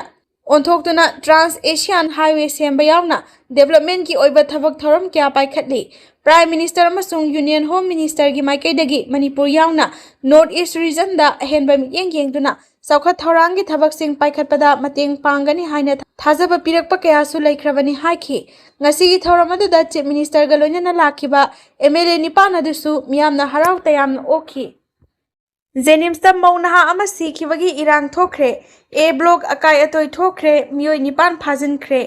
ꯑꯣꯟꯊꯣꯛꯇꯨꯅ Trans Asian Highway ꯁꯦꯝꯕ ꯌꯥꯎꯅ developmentꯀꯤ ꯑꯣꯏꯕ ꯊꯕꯛ ꯊꯧꯔꯝ ꯀꯌꯥ ꯄꯥꯏꯈꯠꯂꯤ꯫ Prime Minister ꯑꯃꯁꯨꯡ Union Home Ministerꯒꯤ ꯃꯥꯏꯀꯩꯗꯒꯤ ꯃꯅꯤꯄꯨꯔ ꯌꯥꯎꯅ North East Regionꯗ ꯑꯍꯦꯟꯕ ꯃꯤꯠꯌꯦꯡ ꯌꯦꯡꯗꯨꯅ ꯆꯥꯎꯈꯠ ꯊꯧꯔꯥꯡꯒꯤ ꯊꯕꯛꯁꯤꯡ ꯄꯥꯏꯈꯠꯄꯗ ꯃꯇꯦꯡ ꯄꯥꯡꯒꯅꯤ ꯍꯥꯏꯅ ꯊꯥꯖꯕ ꯄꯤꯔꯛꯄ ꯀꯌꯥꯁꯨ ꯂꯩꯈ꯭ꯔꯕꯅꯤ ꯍꯥꯏꯈꯤ꯫ ꯉꯁꯤꯒꯤ ꯊꯧꯔꯝ ꯑꯗꯨꯗ Chief Ministerꯒ ꯂꯣꯏꯅꯅ ꯂꯥꯛꯈꯤꯕ MLA ꯅꯤꯄꯥꯟ ꯑꯗꯨꯁꯨ ꯃꯤꯌꯥꯝꯅ ꯍꯔꯥꯎ ꯇꯌꯥꯝꯅ ꯑꯣꯛꯈꯤ꯫ JNIMSꯇ ꯃꯧ ꯅꯍꯥ ꯑꯃ ꯁꯤꯈꯤꯕꯒꯤ ꯏꯔꯥꯡ ꯊꯣꯛꯈ꯭ꯔꯦ꯫ A Block ꯑꯀꯥꯏ ꯑꯇꯣꯏ ꯊꯣꯛꯈ꯭ꯔꯦ꯫ ꯃꯤꯑꯣꯏ ꯅꯤꯄꯥꯟ ꯐꯥꯖꯤꯟꯈ꯭ꯔꯦ꯫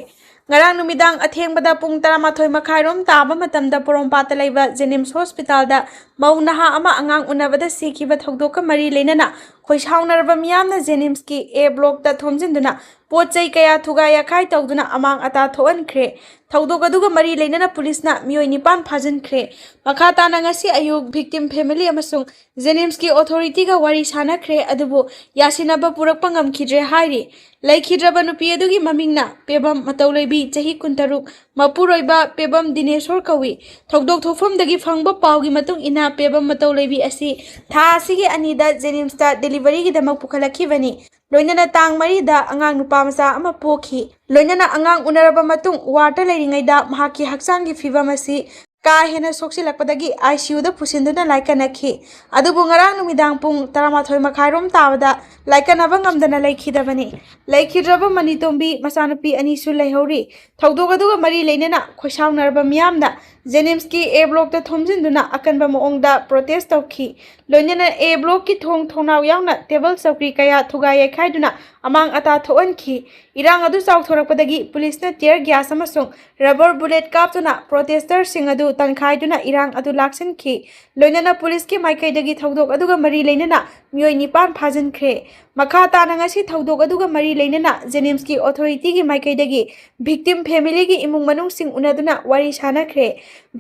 ꯉꯔꯥꯡ ꯅꯨꯃꯤꯗꯥꯡ ꯑꯊꯦꯡꯕꯗ ꯄꯨꯡ ꯇꯔꯥꯃꯥꯊꯣꯏ ꯃꯈꯥꯏꯔꯣꯝ ꯇꯥꯕ ꯃꯇꯝꯗ ꯄꯣꯔꯣꯝꯄꯥꯠꯇ ꯂꯩꯕ JNIMS Hospitalꯗ ꯃꯧ ꯅꯍꯥ ꯑꯃ ꯑꯉꯥꯡ ꯎꯅꯕꯗ ꯁꯤꯈꯤꯕ ꯊꯧꯗꯣꯛꯀ ꯃꯔꯤ ꯂꯩꯅꯅ ꯈꯣꯏꯁꯥꯎꯅꯔꯕ ꯃꯤꯌꯥꯝꯅ JNIMSꯀꯤ A Blockꯇ ꯊꯣꯝꯖꯤꯟꯗꯨꯅ ꯄꯣꯠ ꯆꯩ ꯀꯌꯥ ꯊꯨꯒꯥꯏ ꯌꯥꯈꯥꯏ ꯇꯧꯗꯨꯅ ꯑꯃꯥꯡ ꯑꯇꯥ ꯊꯣꯛꯍꯟꯈ꯭ꯔꯦ꯫ ꯊꯧꯗꯣꯛ ꯑꯗꯨꯒ ꯃꯔꯤ ꯂꯩꯅꯅ ꯄꯨꯂꯤꯁꯅ ꯃꯤꯑꯣꯏ ꯅꯤꯄꯥꯟ ꯐꯥꯖꯤꯟꯈ꯭ꯔꯦ꯫ ꯃꯈꯥ ꯇꯥꯅ ꯉꯁꯤ ꯑꯌꯨꯛ victim family ꯑꯃꯁꯨꯡ JNIMSꯀꯤ authorityꯒ ꯋꯥꯔꯤ ꯁꯥꯅꯈ꯭ꯔꯦ, ꯑꯗꯨꯕꯨ ꯌꯥꯁꯤꯟꯅꯕ ꯄꯨꯔꯛꯄ ꯉꯝꯈꯤꯗ꯭ꯔꯦ ꯍꯥꯏꯔꯤ꯫ ꯂꯩꯈꯤꯗ꯭ꯔꯕ ꯅꯨꯄꯤ ꯑꯗꯨꯒꯤ ꯃꯃꯤꯡꯅ ꯄꯦꯕꯝ ꯃꯇꯧꯂꯩꯕꯤ, ꯆꯍꯤ ꯀꯨꯟꯇꯔꯨꯛ, ꯃꯄꯨꯔꯣꯏꯕ ꯄꯦꯕꯝ ꯗꯤꯅꯦꯁꯣꯔ ꯀꯧꯏ꯫ ꯊꯧꯗꯣꯛ ꯊꯣꯛꯐꯝꯗꯒꯤ ꯐꯪꯕ ꯄꯥꯎꯒꯤ ꯃꯇꯨꯡ ꯏꯟꯅ, ꯄꯦꯕꯝ ꯃꯇꯧꯂꯩꯕꯤ ꯑꯁꯤ ꯊꯥ ꯑꯁꯤꯒꯤ ꯑꯅꯤꯗ JNIMSꯇ deliveryꯒꯤꯗꯃꯛ ꯄꯨꯈꯠꯂꯛꯈꯤꯕꯅꯤ꯫ ꯂꯣꯏꯅꯅ ꯇꯥꯡ ꯃꯔꯤꯗ ꯑꯉꯥꯡ ꯅꯨꯄꯥ ꯃꯆꯥ ꯑꯃ ꯄꯣꯛꯈꯤ꯫ ꯂꯣꯏꯅꯅ ꯑꯉꯥꯡ ꯎꯅꯔꯕ ꯃꯇꯨꯡ, wardꯇ ꯂꯩꯔꯤꯉꯩꯗ ꯃꯍꯥꯛꯀꯤ ꯍꯛꯆꯥꯡꯒꯤ ꯐꯤꯕꯝ ꯑꯁꯤ ꯀꯥ ꯍꯦꯟꯅ ꯁꯣꯛꯆꯤꯜꯂꯛꯄꯗꯒꯤ ICUꯗ ꯄꯨꯁꯤꯟꯗꯨꯅ ꯂꯥꯏꯀꯠꯅꯈꯤ꯫ ꯑꯗꯨꯕꯨ ꯉꯔꯥꯡ ꯅꯨꯃꯤꯗꯥꯡ ꯄꯨꯡ ꯇꯔꯥꯃꯥꯊꯣꯏ ꯃꯈꯥꯏꯔꯣꯝ ꯇꯥꯕꯗ ꯂꯥꯏꯀꯠꯅꯕ ꯉꯝꯗꯅ ꯂꯩꯈꯤꯗꯕꯅꯤ꯫ ꯂꯩꯈꯤꯗ꯭ꯔꯕ ꯃꯅꯤꯇꯣꯝꯕꯤ ꯃꯆꯥꯅꯨꯄꯤ ꯑꯅꯤꯁꯨ ꯂꯩꯍꯧꯔꯤ꯫ ꯊꯧꯗꯣꯛ ꯑꯗꯨꯒ ꯃꯔꯤ ꯂꯩꯅꯅ ꯈꯣꯏꯁꯥꯎꯅꯔꯕ ꯃꯤꯌꯥꯝꯅ ꯖꯦꯅꯤꯝꯁꯀꯤ ꯑꯦ ꯕ꯭ꯂꯣꯛꯇ ꯊꯣꯝꯖꯤꯟꯗꯨꯅ ꯑꯀꯟꯕ ꯃꯑꯣꯡꯗ ꯄ꯭ꯔꯣꯇꯦꯁ ꯇꯧꯈꯤ꯫ ꯂꯣꯏꯅꯅ ꯑꯦ ꯕ꯭ꯂꯣꯛꯀꯤ ꯊꯣꯡ ꯊꯣꯡꯅꯥꯎ ꯌꯥꯎꯅ ꯇꯦꯕꯜ ꯆꯧꯀ꯭ꯔꯤ ꯀꯌꯥ ꯊꯨꯒꯥꯏ ꯌꯩꯈꯥꯏꯗꯨꯅ ꯑꯃꯥꯡ ꯑꯇꯥ ꯊꯣꯛꯍꯟꯈꯤ꯫ ꯏꯔꯥꯡ ꯑꯗꯨ ꯆꯥꯎꯊꯣꯔꯛꯄꯗꯒꯤ ꯄꯨꯂꯤꯁꯅ tear gas ꯑꯃꯁꯨꯡ rubber bullet ꯀꯥꯞꯇꯨꯅ protester ꯁꯤꯡ ꯑꯗꯨ ꯇꯟꯈꯥꯏꯗꯨꯅ ꯏꯔꯥꯡ ꯑꯗꯨ ꯂꯥꯛꯁꯤꯟꯈꯤ꯫ ꯂꯣꯏꯅꯅ ꯄꯨꯂꯤꯁꯀꯤ ꯃꯥꯏꯀꯩꯗꯒꯤ ꯊꯧꯗꯣꯛ ꯑꯗꯨꯒ ꯃꯔꯤ ꯂꯩꯅꯅ ꯃꯤꯑꯣꯏ ꯅꯤꯄꯥꯟ ꯐꯥꯖꯤꯟꯈ꯭ꯔꯦ꯫ ꯃꯈꯥ ꯇꯥꯅ ꯉꯁꯤ ꯊꯧꯗꯣꯛ ꯑꯗꯨꯒ ꯃꯔꯤ ꯂꯩꯅꯅ ꯖꯦꯅꯤꯝꯁꯀꯤ authority ꯒꯤ ꯃꯥꯏꯀꯩꯗꯒꯤ victim family ꯒꯤ ꯏꯃꯨꯡ ꯃꯅꯨꯡꯁꯤꯡ ꯎꯅꯗꯨꯅ ꯋꯥꯔꯤ ꯁꯥꯅꯈ꯭ꯔꯦ꯫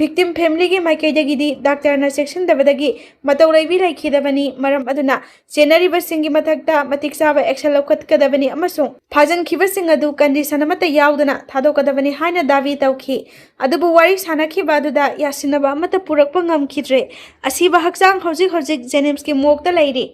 Victim family ꯒꯤ ꯃꯥꯏꯀꯩꯗꯒꯤꯗꯤ ꯗꯥꯛꯇꯔꯅ ꯆꯦꯛꯁꯤꯟꯗꯕꯗꯒꯤ ꯃꯇꯧ ꯂꯩꯕꯤ ꯂꯩꯈꯤꯗꯕꯅꯤ, ꯃꯔꯝ ꯑꯗꯨꯅ ꯆꯦꯟꯅꯔꯤꯕꯁꯤꯡꯒꯤ ꯃꯊꯛꯇ ꯃꯇꯤꯛ ꯆꯥꯕ action ꯂꯧꯈꯠꯀꯗꯕꯅꯤ ꯑꯃꯁꯨꯡ ꯐꯥꯖꯤꯟꯈꯤꯕꯁꯤꯡ ꯑꯗꯨ condition ꯑꯃꯠꯇ ꯌꯥꯎꯗꯅ ꯊꯥꯗꯣꯛꯀꯗꯕꯅꯤ ꯍꯥꯏꯅ ꯗꯥꯕꯤ ꯇꯧꯈꯤ꯫ ꯑꯗꯨꯕꯨ ꯋꯥꯔꯤ ꯁꯥꯅꯈꯤꯕ ꯑꯗꯨꯗ ꯌꯥꯁꯤꯟꯅꯕ ꯑꯃꯠꯇ ꯄꯨꯔꯛꯄ ꯉꯝꯈꯤꯗ꯭ꯔꯦ꯫ ꯑꯁꯤꯕ ꯍꯛꯆꯥꯡ ꯍꯧꯖꯤꯛ ꯍꯧꯖꯤꯛ ꯖꯦꯅꯤꯝꯁꯀꯤ ꯃꯣꯔꯒꯇ ꯂꯩꯔꯤ꯫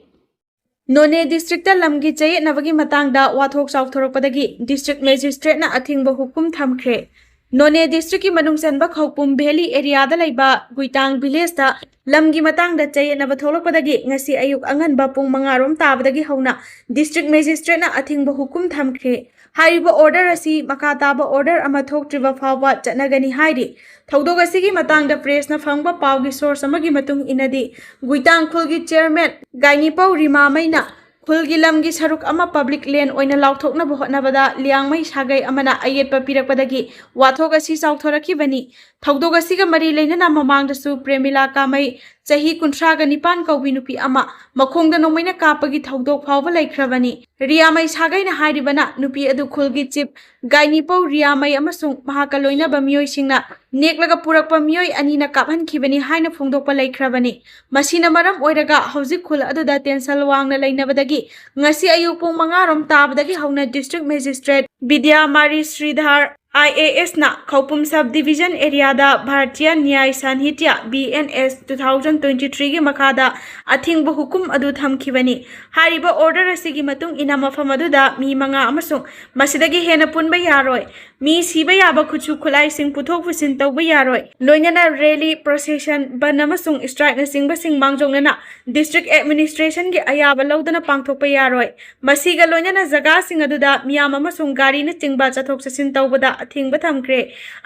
ꯅꯣꯅꯦ district ꯇ ꯂꯝꯒꯤ ꯆꯌꯦꯠꯅꯕꯒꯤ ꯃꯇꯥꯡꯗ ꯋꯥꯊꯣꯛ ꯆꯥꯎꯊꯣꯔꯛꯄꯗꯒꯤ district magistrate ꯅ ꯑꯊꯤꯡꯕ ꯍꯨꯀꯨꯝ ꯊꯝꯈ꯭ꯔꯦ꯫ ꯅꯣꯅꯦ district ꯀꯤ ꯃꯅꯨꯡ ꯆꯟꯕ ꯈꯧꯄꯨꯝ valley area ꯗ ꯂꯩꯕ ꯒꯨꯏꯇꯥꯡ village ꯇ ꯂꯝꯒꯤ ꯃꯇꯥꯡꯗ ꯆꯌꯦꯠꯅꯕ ꯊꯣꯛꯂꯛꯄꯗꯒꯤ ꯉꯁꯤ ꯑꯌꯨꯛ ꯑꯉꯟꯕ ꯄꯨꯡ ꯃꯉꯥ ꯔꯣꯝ ꯇꯥꯕꯗꯒꯤ ꯍꯧꯅ district magistrate ꯅ ꯑꯊꯤꯡꯕ ꯍꯨꯀꯨꯝ ꯊꯝꯈ꯭ꯔꯦ꯫ ꯍꯥꯏꯔꯤꯕ order ꯑꯁꯤ ꯃꯈꯥ ꯇꯥꯕ order ꯑꯃ ꯊꯣꯛꯇ꯭ꯔꯤꯕ ꯐꯥꯎꯕ ꯆꯠꯅꯒꯅꯤ ꯍꯥꯏꯔꯤ꯫ ꯊꯧꯗꯣꯛ ꯑꯁꯤꯒꯤ ꯃꯇꯥꯡꯗ press ꯅ ꯐꯪꯕ ꯄꯥꯎꯒꯤ source ꯑꯃꯒꯤ ꯃꯇꯨꯡ ꯏꯟꯅꯗꯤ, ꯒꯨꯏꯇꯥꯡ ꯈꯨꯜꯒꯤ chairman ꯒꯥꯏꯅꯤꯄꯧ ꯔꯤꯃꯥꯃꯩꯅ ꯈꯨꯜꯒꯤ ꯂꯝꯒꯤ ꯁꯔꯨꯛ ꯑꯃ public land ꯑꯣꯏꯅ ꯂꯥꯎꯊꯣꯛꯅꯕ ꯍꯣꯠꯅꯕꯗ ꯂꯤꯌꯥꯡꯃꯩ ꯁꯥꯒꯩ ꯑꯃꯅ ꯑꯌꯦꯠꯄ ꯄꯤꯔꯛꯄꯗꯒꯤ ꯋꯥꯊꯣꯛ ꯑꯁꯤ ꯆꯥꯎꯊꯣꯔꯛꯈꯤꯕꯅꯤ꯫ ꯊꯧꯗꯣꯛ ꯑꯁꯤꯒ ꯃꯔꯤ ꯂꯩꯅꯅ ꯃꯃꯥꯡꯗꯁꯨ ꯄ꯭ꯔꯦꯃꯤꯂꯥ ꯀꯥꯃꯩ, ꯆꯍꯤ ꯀꯨꯟꯊ꯭ꯔꯥꯒ ꯅꯤꯄꯥꯟ ꯀꯧꯕꯤ ꯅꯨꯄꯤ ꯑꯃ ꯃꯈꯣꯡꯗ ꯅꯣꯡꯃꯩꯅ ꯀꯥꯞꯄꯒꯤ ꯊꯧꯗꯣꯛ ꯐꯥꯎꯕ ꯂꯩꯈ꯭ꯔꯕꯅꯤ꯫ ꯔꯤꯌꯥꯃꯩ ꯁꯥꯒꯩꯅ ꯍꯥꯏꯔꯤꯕꯅ ꯅꯨꯄꯤ ꯑꯗꯨ ꯈꯨꯜꯒꯤ chief ꯒꯥꯏꯅꯤꯄꯧ ꯔꯤꯌꯥꯃꯩ ꯑꯃꯁꯨꯡ ꯃꯍꯥꯛꯀ ꯂꯣꯏꯅꯕ ꯃꯤꯑꯣꯏꯁꯤꯡꯅ ꯅꯦꯛꯂꯒ ꯄꯨꯔꯛꯄ ꯃꯤꯑꯣꯏ ꯑꯅꯤꯅ ꯀꯥꯞꯍꯟꯈꯤꯕꯅꯤ ꯍꯥꯏꯅ ꯐꯣꯡꯗꯣꯛꯄ ꯂꯩꯈ꯭ꯔꯕꯅꯤ꯫ ꯃꯁꯤꯅ ꯃꯔꯝ ꯑꯣꯏꯔꯒ ꯍꯧꯖꯤꯛ ꯈꯨꯜ ꯑꯗꯨꯗ tension ꯋꯥꯡꯅ ꯂꯩꯅꯕꯗꯒꯤ ꯉꯁꯤ ꯑꯌꯨꯛ ꯄꯨꯡ ꯃꯉꯥ ꯔꯣꯝ ꯇꯥꯕꯗꯒꯤ ꯍꯧꯅ district magistrate ꯕꯤꯗ꯭ꯌꯥꯃꯥꯔꯤ ꯁ꯭ꯔꯤꯙꯥꯔ, I A S ꯅ ꯈꯧꯄꯨꯝ sub division area ꯗ Bharatiya Nyay Sanhitya, B N S, two thousand twenty three ꯒꯤ ꯃꯈꯥꯗ ꯑꯊꯤꯡꯕ ꯍꯨꯀꯨꯝ ꯑꯗꯨ ꯊꯝꯈꯤꯕꯅꯤ꯫ ꯍꯥꯏꯔꯤꯕ order ꯑꯁꯤꯒꯤ ꯃꯇꯨꯡ ꯏꯟꯅ ꯃꯐꯝ ꯑꯗꯨꯗ ꯃꯤ ꯃꯉꯥ ꯑꯃꯁꯨꯡ ꯃꯁꯤꯗꯒꯤ ꯍꯦꯟꯅ ꯄꯨꯟꯕ ꯌꯥꯔꯣꯏ꯫ ꯃꯤ ꯁꯤꯕ ꯌꯥꯕ ꯈꯨꯠꯁꯨ ꯈꯨꯠꯂꯥꯏꯁꯤꯡ ꯄꯨꯊꯣꯛ ꯄꯨꯁꯤꯟ ꯇꯧꯕ ꯌꯥꯔꯣꯏ꯫ ꯂꯣꯏꯅꯅ rally, procession, ꯕꯟ ꯑꯃꯁꯨꯡ strike ꯅꯆꯤꯡꯕꯁꯤꯡ ꯃꯥꯡꯖꯧꯅꯅ district administration ꯒꯤ ꯑꯌꯥꯕ ꯂꯧꯗꯅ ꯄꯥꯡꯊꯣꯛꯄ ꯌꯥꯔꯣꯏ꯫ ꯃꯁꯤꯒ ꯂꯣꯏꯅꯅ ꯖꯒꯥꯁꯤꯡ ꯑꯗꯨꯗ ꯃꯤꯌꯥꯝ ꯑꯃꯁꯨꯡ ꯒꯥꯔꯤꯅꯆꯤꯡꯕ ꯆꯠꯊꯣꯛ ꯆꯠꯁꯤꯟ ꯇꯧꯕꯗ ꯑꯊꯤꯡꯕ ꯊꯝꯈ꯭ꯔꯦ꯫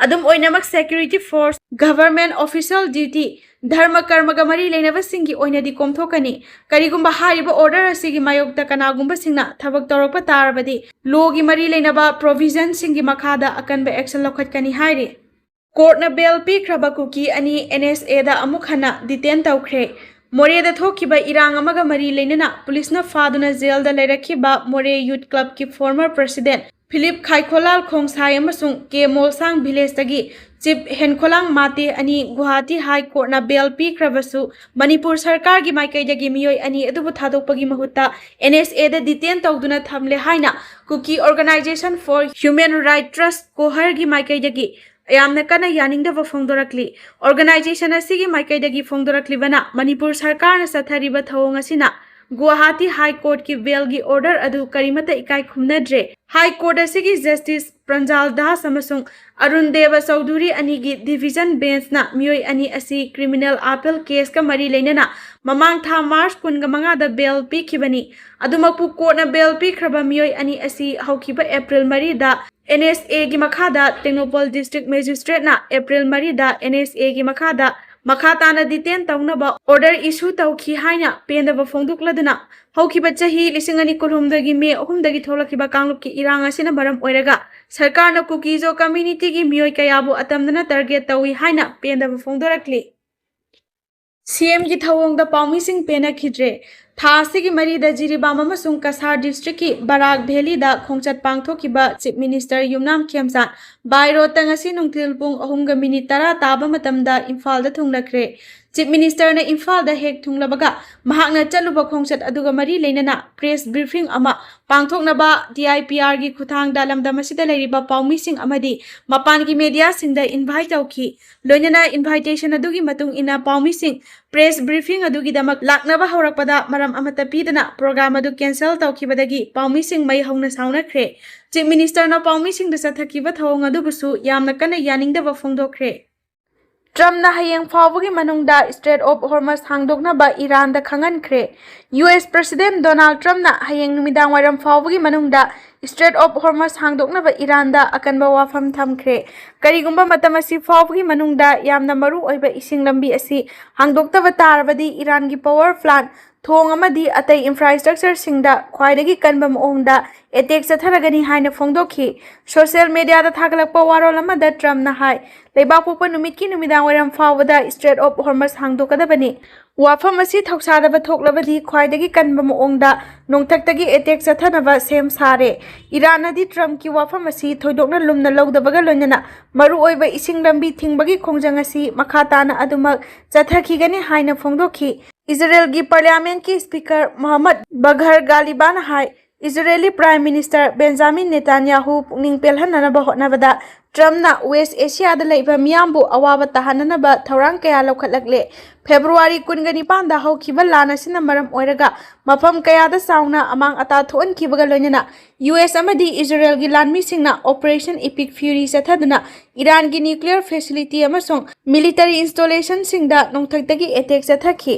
ꯑꯗꯨꯝ ꯑꯣꯏꯅꯃꯛ, security force, government official duty, ꯙꯔꯃ ꯀꯔꯃꯒ ꯃꯔꯤ ꯂꯩꯅꯕꯁꯤꯡꯒꯤ ꯑꯣꯏꯅꯗꯤ ꯀꯣꯝꯊꯣꯛꯀꯅꯤ꯫ ꯀꯔꯤꯒꯨꯝꯕ ꯍꯥꯏꯔꯤꯕ order ꯑꯁꯤꯒꯤ ꯃꯥꯌꯣꯛꯇ ꯀꯅꯥꯒꯨꯝꯕꯁꯤꯡꯅ ꯊꯕꯛ ꯇꯧꯔꯛꯄ ꯇꯥꯔꯕꯗꯤ, lawꯒꯤ ꯃꯔꯤ ꯂꯩꯅꯕ provisionꯁꯤꯡꯒꯤ ꯃꯈꯥꯗ ꯑꯀꯟꯕ action ꯂꯧꯈꯠꯀꯅꯤ ꯍꯥꯏꯔꯤ꯫ Courtꯅ bail ꯄꯤꯈ꯭ꯔꯕ ꯀꯨꯀꯤ ꯑꯅꯤ NSAꯗ ꯑꯃꯨꯛ ꯍꯟꯅ detain ꯇꯧꯈ꯭ꯔꯦ꯫ ꯃꯣꯔꯦꯗ ꯊꯣꯛꯈꯤꯕ ꯏꯔꯥꯡ ꯑꯃꯒ ꯃꯔꯤ ꯂꯩꯅꯅ ꯄꯨꯂꯤꯁꯅ ꯐꯥꯗꯨꯅ ꯖꯦꯜꯗ ꯂꯩꯔꯛꯈꯤꯕ ꯃꯣꯔꯦ Youth Clubꯀꯤ former president ꯐꯤꯂꯤꯞ ꯈꯥꯏꯈꯣꯂꯥꯜ ꯈꯣꯡꯁꯥꯏ ꯑꯃꯁꯨꯡ ꯀꯦ ꯃꯣꯜꯁꯥꯡ villageꯇꯒꯤ ꯆꯤꯞ ꯍꯦꯟꯈꯣꯂꯥꯡ ꯃꯥꯇꯦ ꯑꯅꯤ ꯒꯨꯋꯥꯍꯥꯇꯤ High Courtꯅ bail ꯄꯤꯈ꯭ꯔꯕꯁꯨ, ꯃꯅꯤꯄꯨꯔ ꯁꯔꯀꯥꯔꯒꯤ ꯃꯥꯏꯀꯩꯗꯒꯤ ꯃꯤꯑꯣꯏ ꯑꯅꯤ ꯑꯗꯨꯕꯨ ꯊꯥꯗꯣꯛꯄꯒꯤ ꯃꯍꯨꯠꯇ NSAꯗ detain ꯇꯧꯗꯨꯅ ꯊꯝꯂꯦ ꯍꯥꯏꯅ Kuki Organisation for Human Rights Trust, ꯀꯣꯍꯔꯒꯤ ꯃꯥꯏꯀꯩꯗꯒꯤ ꯌꯥꯝꯅ ꯀꯟꯅ ꯌꯥꯅꯤꯡꯗꯕ ꯐꯣꯡꯗꯣꯔꯛꯂꯤ꯫ Organisation ꯑꯁꯤꯒꯤ ꯃꯥꯏꯀꯩꯗꯒꯤ ꯐꯣꯡꯗꯣꯔꯛꯂꯤꯕꯅ ꯃꯅꯤꯄꯨꯔ ꯁꯔꯀꯥꯔꯅ ꯆꯠꯊꯔꯤꯕ ꯊꯧꯑꯣꯡ ꯑꯁꯤꯅ ꯒꯨꯋꯥꯍꯥꯇꯤ High Courtꯀꯤ bailꯒꯤ order ꯑꯗꯨ ꯀꯔꯤꯃꯠꯇ ꯏꯀꯥꯏ ꯈꯨꯝꯅꯗ꯭ꯔꯦ꯫ High Court ꯑꯁꯤꯒꯤ Justice ꯄ꯭ꯔꯟꯖꯥꯜ ꯗꯥꯁ ꯑꯃꯁꯨꯡ ꯑꯔꯨꯟ ꯗꯦꯕ ꯆꯧꯙꯨꯔꯤ ꯑꯅꯤꯒꯤ division benchꯅ ꯃꯤꯑꯣꯏ ꯑꯅꯤ ꯑꯁꯤ criminal appeal caseꯀ ꯃꯔꯤ ꯂꯩꯅꯅ ꯃꯃꯥꯡ ꯊꯥ March ꯀꯨꯟꯃꯉꯥꯗ bail ꯄꯤꯈꯤꯕꯅꯤ꯫ ꯑꯗꯨꯃꯛꯄꯨ, courtꯅ bail ꯄꯤꯈ꯭ꯔꯕ ꯃꯤꯑꯣꯏ ꯑꯅꯤ ꯑꯁꯤ ꯍꯧꯈꯤꯕ April ꯃꯔꯤꯗ NSAꯒꯤ ꯃꯈꯥꯗ ꯇꯦꯡꯅꯧꯄꯜ District Magistrateꯅ April ꯃꯔꯤꯗ NSAꯒꯤ ꯃꯈꯥꯗ ꯃꯈꯥ ꯇꯥꯅ detain ꯇꯧꯅꯕ order issue ꯇꯧꯈꯤ ꯍꯥꯏꯅ ꯄꯦꯟꯗꯕ ꯐꯣꯡꯗꯣꯛꯂꯗꯨꯅ, ꯍꯧꯈꯤꯕ ꯆꯍꯤ ꯂꯤꯁꯤꯡ ꯑꯅꯤ ꯀꯨꯟꯍꯨꯝꯗꯣꯏꯒꯤ May ꯑꯍꯨꯝꯗꯒꯤ ꯊꯣꯛꯂꯛꯈꯤꯕ ꯀꯥꯡꯂꯨꯞꯀꯤ ꯏꯔꯥꯡ ꯑꯁꯤꯅ ꯃꯔꯝ ꯑꯣꯏꯔꯒ ꯁꯔꯀꯥꯔꯅ ꯀꯨꯀꯤꯖꯣ communityꯒꯤ ꯃꯤꯑꯣꯏ ꯀꯌꯥꯕꯨ ꯑꯇꯝꯅꯅ target ꯇꯧꯏ ꯍꯥꯏꯅ ꯄꯦꯟꯗꯕ ꯐꯣꯡꯗꯣꯔꯛꯂꯤ꯫ CMꯒꯤ ꯊꯧꯑꯣꯡꯗ ꯄꯥꯎꯃꯤꯁꯤꯡ ꯄꯦꯟꯅꯈꯤꯗ꯭ꯔꯦ꯫ ꯊꯥ ꯑꯁꯤꯒꯤ ꯃꯔꯤꯗ ꯖꯤꯔꯤꯕꯥꯝ ꯑꯃꯁꯨꯡ ꯀꯁꯥꯔ districtꯀꯤ ꯕꯔꯥꯛ valleyꯗ ꯈꯣꯡꯆꯠ ꯄꯥꯡꯊꯣꯛꯈꯤꯕ Chief Minister ꯌꯨꯝꯅꯥꯝ ꯈꯦꯝꯆꯥꯟ by roadꯇ ꯉꯁꯤ ꯅꯨꯡꯊꯤꯜ ꯄꯨꯡ ꯑꯍꯨꯝꯒ minute ꯇꯔꯥ ꯇꯥꯕ ꯃꯇꯝꯗ ꯏꯝꯐꯥꯜꯗ ꯊꯨꯡꯂꯈ꯭ꯔꯦ꯫ Chief Ministerꯅ ꯏꯝꯐꯥꯜꯗ ꯍꯦꯛ ꯊꯨꯡꯂꯕꯒ ꯃꯍꯥꯛꯅ ꯆꯠꯂꯨꯕ ꯈꯣꯡꯆꯠ ꯑꯗꯨꯒ ꯃꯔꯤ ꯂꯩꯅꯅ press briefing ꯑꯃ ꯄꯥꯡꯊꯣꯛꯅꯕ DIPRꯒꯤ ꯈꯨꯠꯊꯥꯡꯗ ꯂꯝꯗꯝ ꯑꯁꯤꯗ ꯂꯩꯔꯤꯕ ꯄꯥꯎꯃꯤꯁꯤꯡ ꯑꯃꯗꯤ ꯃꯄꯥꯟꯒꯤ mediaꯁꯤꯡꯗ invite ꯇꯧꯈꯤ꯫ ꯂꯣꯏꯅꯅ invitation ꯑꯗꯨꯒꯤ ꯃꯇꯨꯡ ꯏꯟꯅ ꯄꯥꯎꯃꯤꯁꯤꯡ press briefing ꯑꯗꯨꯒꯤꯗꯃꯛ ꯂꯥꯛꯅꯕ ꯍꯧꯔꯛꯄꯗ ꯃꯔꯝ ꯑꯃꯠꯇ ꯄꯤꯗꯅ program ꯑꯗꯨ cancel ꯇꯧꯈꯤꯕꯗꯒꯤ ꯄꯥꯎꯃꯤꯁꯤꯡ ꯃꯩ ꯍꯧꯅ ꯁꯥꯎꯅꯈ꯭ꯔꯦ꯫ Chief Ministerꯅ ꯄꯥꯎꯃꯤꯁꯤꯡꯗ ꯆꯠꯊꯈꯤꯕ ꯊꯧꯑꯣꯡ ꯑꯗꯨꯕꯨꯁꯨ ꯌꯥꯝꯅ ꯀꯟꯅ ꯌꯥꯅꯤꯡꯗꯕ ꯐꯣꯡꯗꯣꯛꯈ꯭ꯔꯦ꯫ Trumpꯅ ꯍꯌꯦꯡ ꯐꯥꯎꯕꯒꯤ ꯃꯅꯨꯡꯗ Strait of Hormuz ꯍꯥꯡꯗꯣꯛꯅꯕ ꯏꯔꯥꯟꯗ ꯈꯪꯍꯟꯈ꯭ꯔꯦ꯫ US President Donald Trumpꯅ ꯍꯌꯦꯡ ꯅꯨꯃꯤꯗꯥꯡ ꯋꯥꯏꯔꯝ ꯐꯥꯎꯕꯒꯤ ꯃꯅꯨꯡꯗ Strait of Hormuz ꯍꯥꯡꯗꯣꯛꯅꯕ ꯏꯔꯥꯟꯗ ꯑꯀꯟꯕ ꯋꯥꯐꯝ ꯊꯝꯈ꯭ꯔꯦ꯫ ꯀꯔꯤꯒꯨꯝꯕ ꯃꯇꯝ ꯑꯁꯤ ꯐꯥꯎꯕꯒꯤ ꯃꯅꯨꯡꯗ ꯌꯥꯝꯅ ꯃꯔꯨ ꯑꯣꯏꯕ ꯏꯁꯤꯡ ꯂꯝꯕꯤ ꯑꯁꯤ ꯍꯥꯡꯗꯣꯛꯇꯕ ꯇꯥꯔꯕꯗꯤ ꯏꯔꯥꯟꯒꯤ power plant, ꯊꯣꯡ ꯑꯃꯗꯤ ꯑꯇꯩ infrastructureꯁꯤꯡꯗ ꯈ꯭ꯋꯥꯏꯗꯒꯤ ꯀꯟꯕ ꯃꯑꯣꯡꯗ attack ꯆꯠꯊꯔꯒꯅꯤ ꯍꯥꯏꯅ ꯐꯣꯡꯗꯣꯛꯈꯤ꯫ Social mediaꯗ ꯊꯥꯒꯠꯂꯛꯄ ꯋꯥꯔꯣꯜ ꯑꯃꯗ ꯇ꯭ꯔꯝꯞꯅ ꯍꯥꯏ, ꯂꯩꯕꯥꯛ ꯄꯣꯛꯄ ꯅꯨꯃꯤꯠꯀꯤ ꯅꯨꯃꯤꯗꯥꯡ ꯋꯥꯏꯔꯝ ꯐꯥꯎꯕꯗ Strait of Hormuz ꯍꯥꯡꯗꯣꯛꯀꯗꯕꯅꯤ꯫ ꯋꯥꯐꯝ ꯑꯁꯤ ꯊꯧꯁꯥꯗꯕ ꯊꯣꯛꯂꯕꯗꯤ ꯈ꯭ꯋꯥꯏꯗꯒꯤ ꯀꯟꯕ ꯃꯑꯣꯡꯗ ꯅꯣꯡꯊꯛꯇꯒꯤ attack ꯆꯠꯊꯅꯕ ꯁꯦꯝ ꯁꯥꯔꯦ꯫ ꯏꯔꯥꯟꯅꯗꯤ ꯇ꯭ꯔꯝꯞꯀꯤ ꯋꯥꯐꯝ ꯑꯁꯤ ꯊꯣꯏꯗꯣꯛꯅ ꯂꯨꯝꯅ ꯂꯧꯗꯕꯒ ꯂꯣꯏꯅꯅ ꯃꯔꯨꯑꯣꯏꯕ ꯏꯁꯤꯡ ꯂꯝꯕꯤ ꯊꯤꯡꯕꯒꯤ ꯈꯣꯡꯖꯪ ꯑꯁꯤ ꯃꯈꯥ ꯇꯥꯅ ꯑꯗꯨꯃꯛ ꯆꯠꯊꯈꯤꯒꯅꯤ ꯍꯥꯏꯅ ꯐꯣꯡꯗꯣꯛꯈꯤ꯫ ꯏꯖꯔꯦꯜꯒꯤ parliamentꯀꯤ speaker ꯃꯣꯍꯝꯃꯗ ꯕꯒꯍꯔ ꯒꯥꯂꯤꯕꯥꯅ ꯍꯥꯏ, ꯏꯖꯔꯦꯂꯤ Prime Minister ꯕꯦꯟꯖꯥꯃꯤꯟ ꯅꯦꯇꯥꯟꯌꯥꯍꯨ ꯄꯨꯛꯅꯤꯡ ꯄꯦꯜꯍꯟꯅꯅꯕ ꯍꯣꯠꯅꯕꯗ ꯇ꯭ꯔꯝꯞꯅ West Asiaꯗ ꯂꯩꯕ ꯃꯤꯌꯥꯝꯕꯨ ꯑꯋꯥꯕ ꯇꯥꯍꯟꯅꯅꯕ ꯊꯧꯔꯥꯡ ꯀꯌꯥ ꯂꯧꯈꯠꯂꯛꯂꯦ꯫ ꯐꯦꯕ꯭ꯔꯨꯋꯥꯔꯤ ꯀꯨꯟꯒ ꯅꯤꯄꯥꯟꯗ ꯍꯧꯈꯤꯕ ꯂꯥꯟ ꯑꯁꯤꯅ ꯃꯔꯝ ꯑꯣꯏꯔꯒ ꯃꯐꯝ ꯀꯌꯥꯗ ꯆꯥꯎꯅ ꯑꯃꯥꯡ ꯑꯇꯥ ꯊꯣꯛꯍꯟꯈꯤꯕꯒ ꯂꯣꯏꯅꯅ ꯌꯨ ꯑꯦꯁ ꯑꯃꯗꯤ ꯏꯖꯔꯦꯜꯒꯤ ꯂꯥꯟꯃꯤꯁꯤꯡꯅ Operation Epic Fury ꯆꯠꯊꯗꯨꯅ ꯏꯔꯥꯟꯒꯤ nuclear facility ꯑꯃꯁꯨꯡ military installationꯁꯤꯡꯗ ꯅꯣꯡꯊꯛꯇꯒꯤ attack ꯆꯠꯊꯈꯤ꯫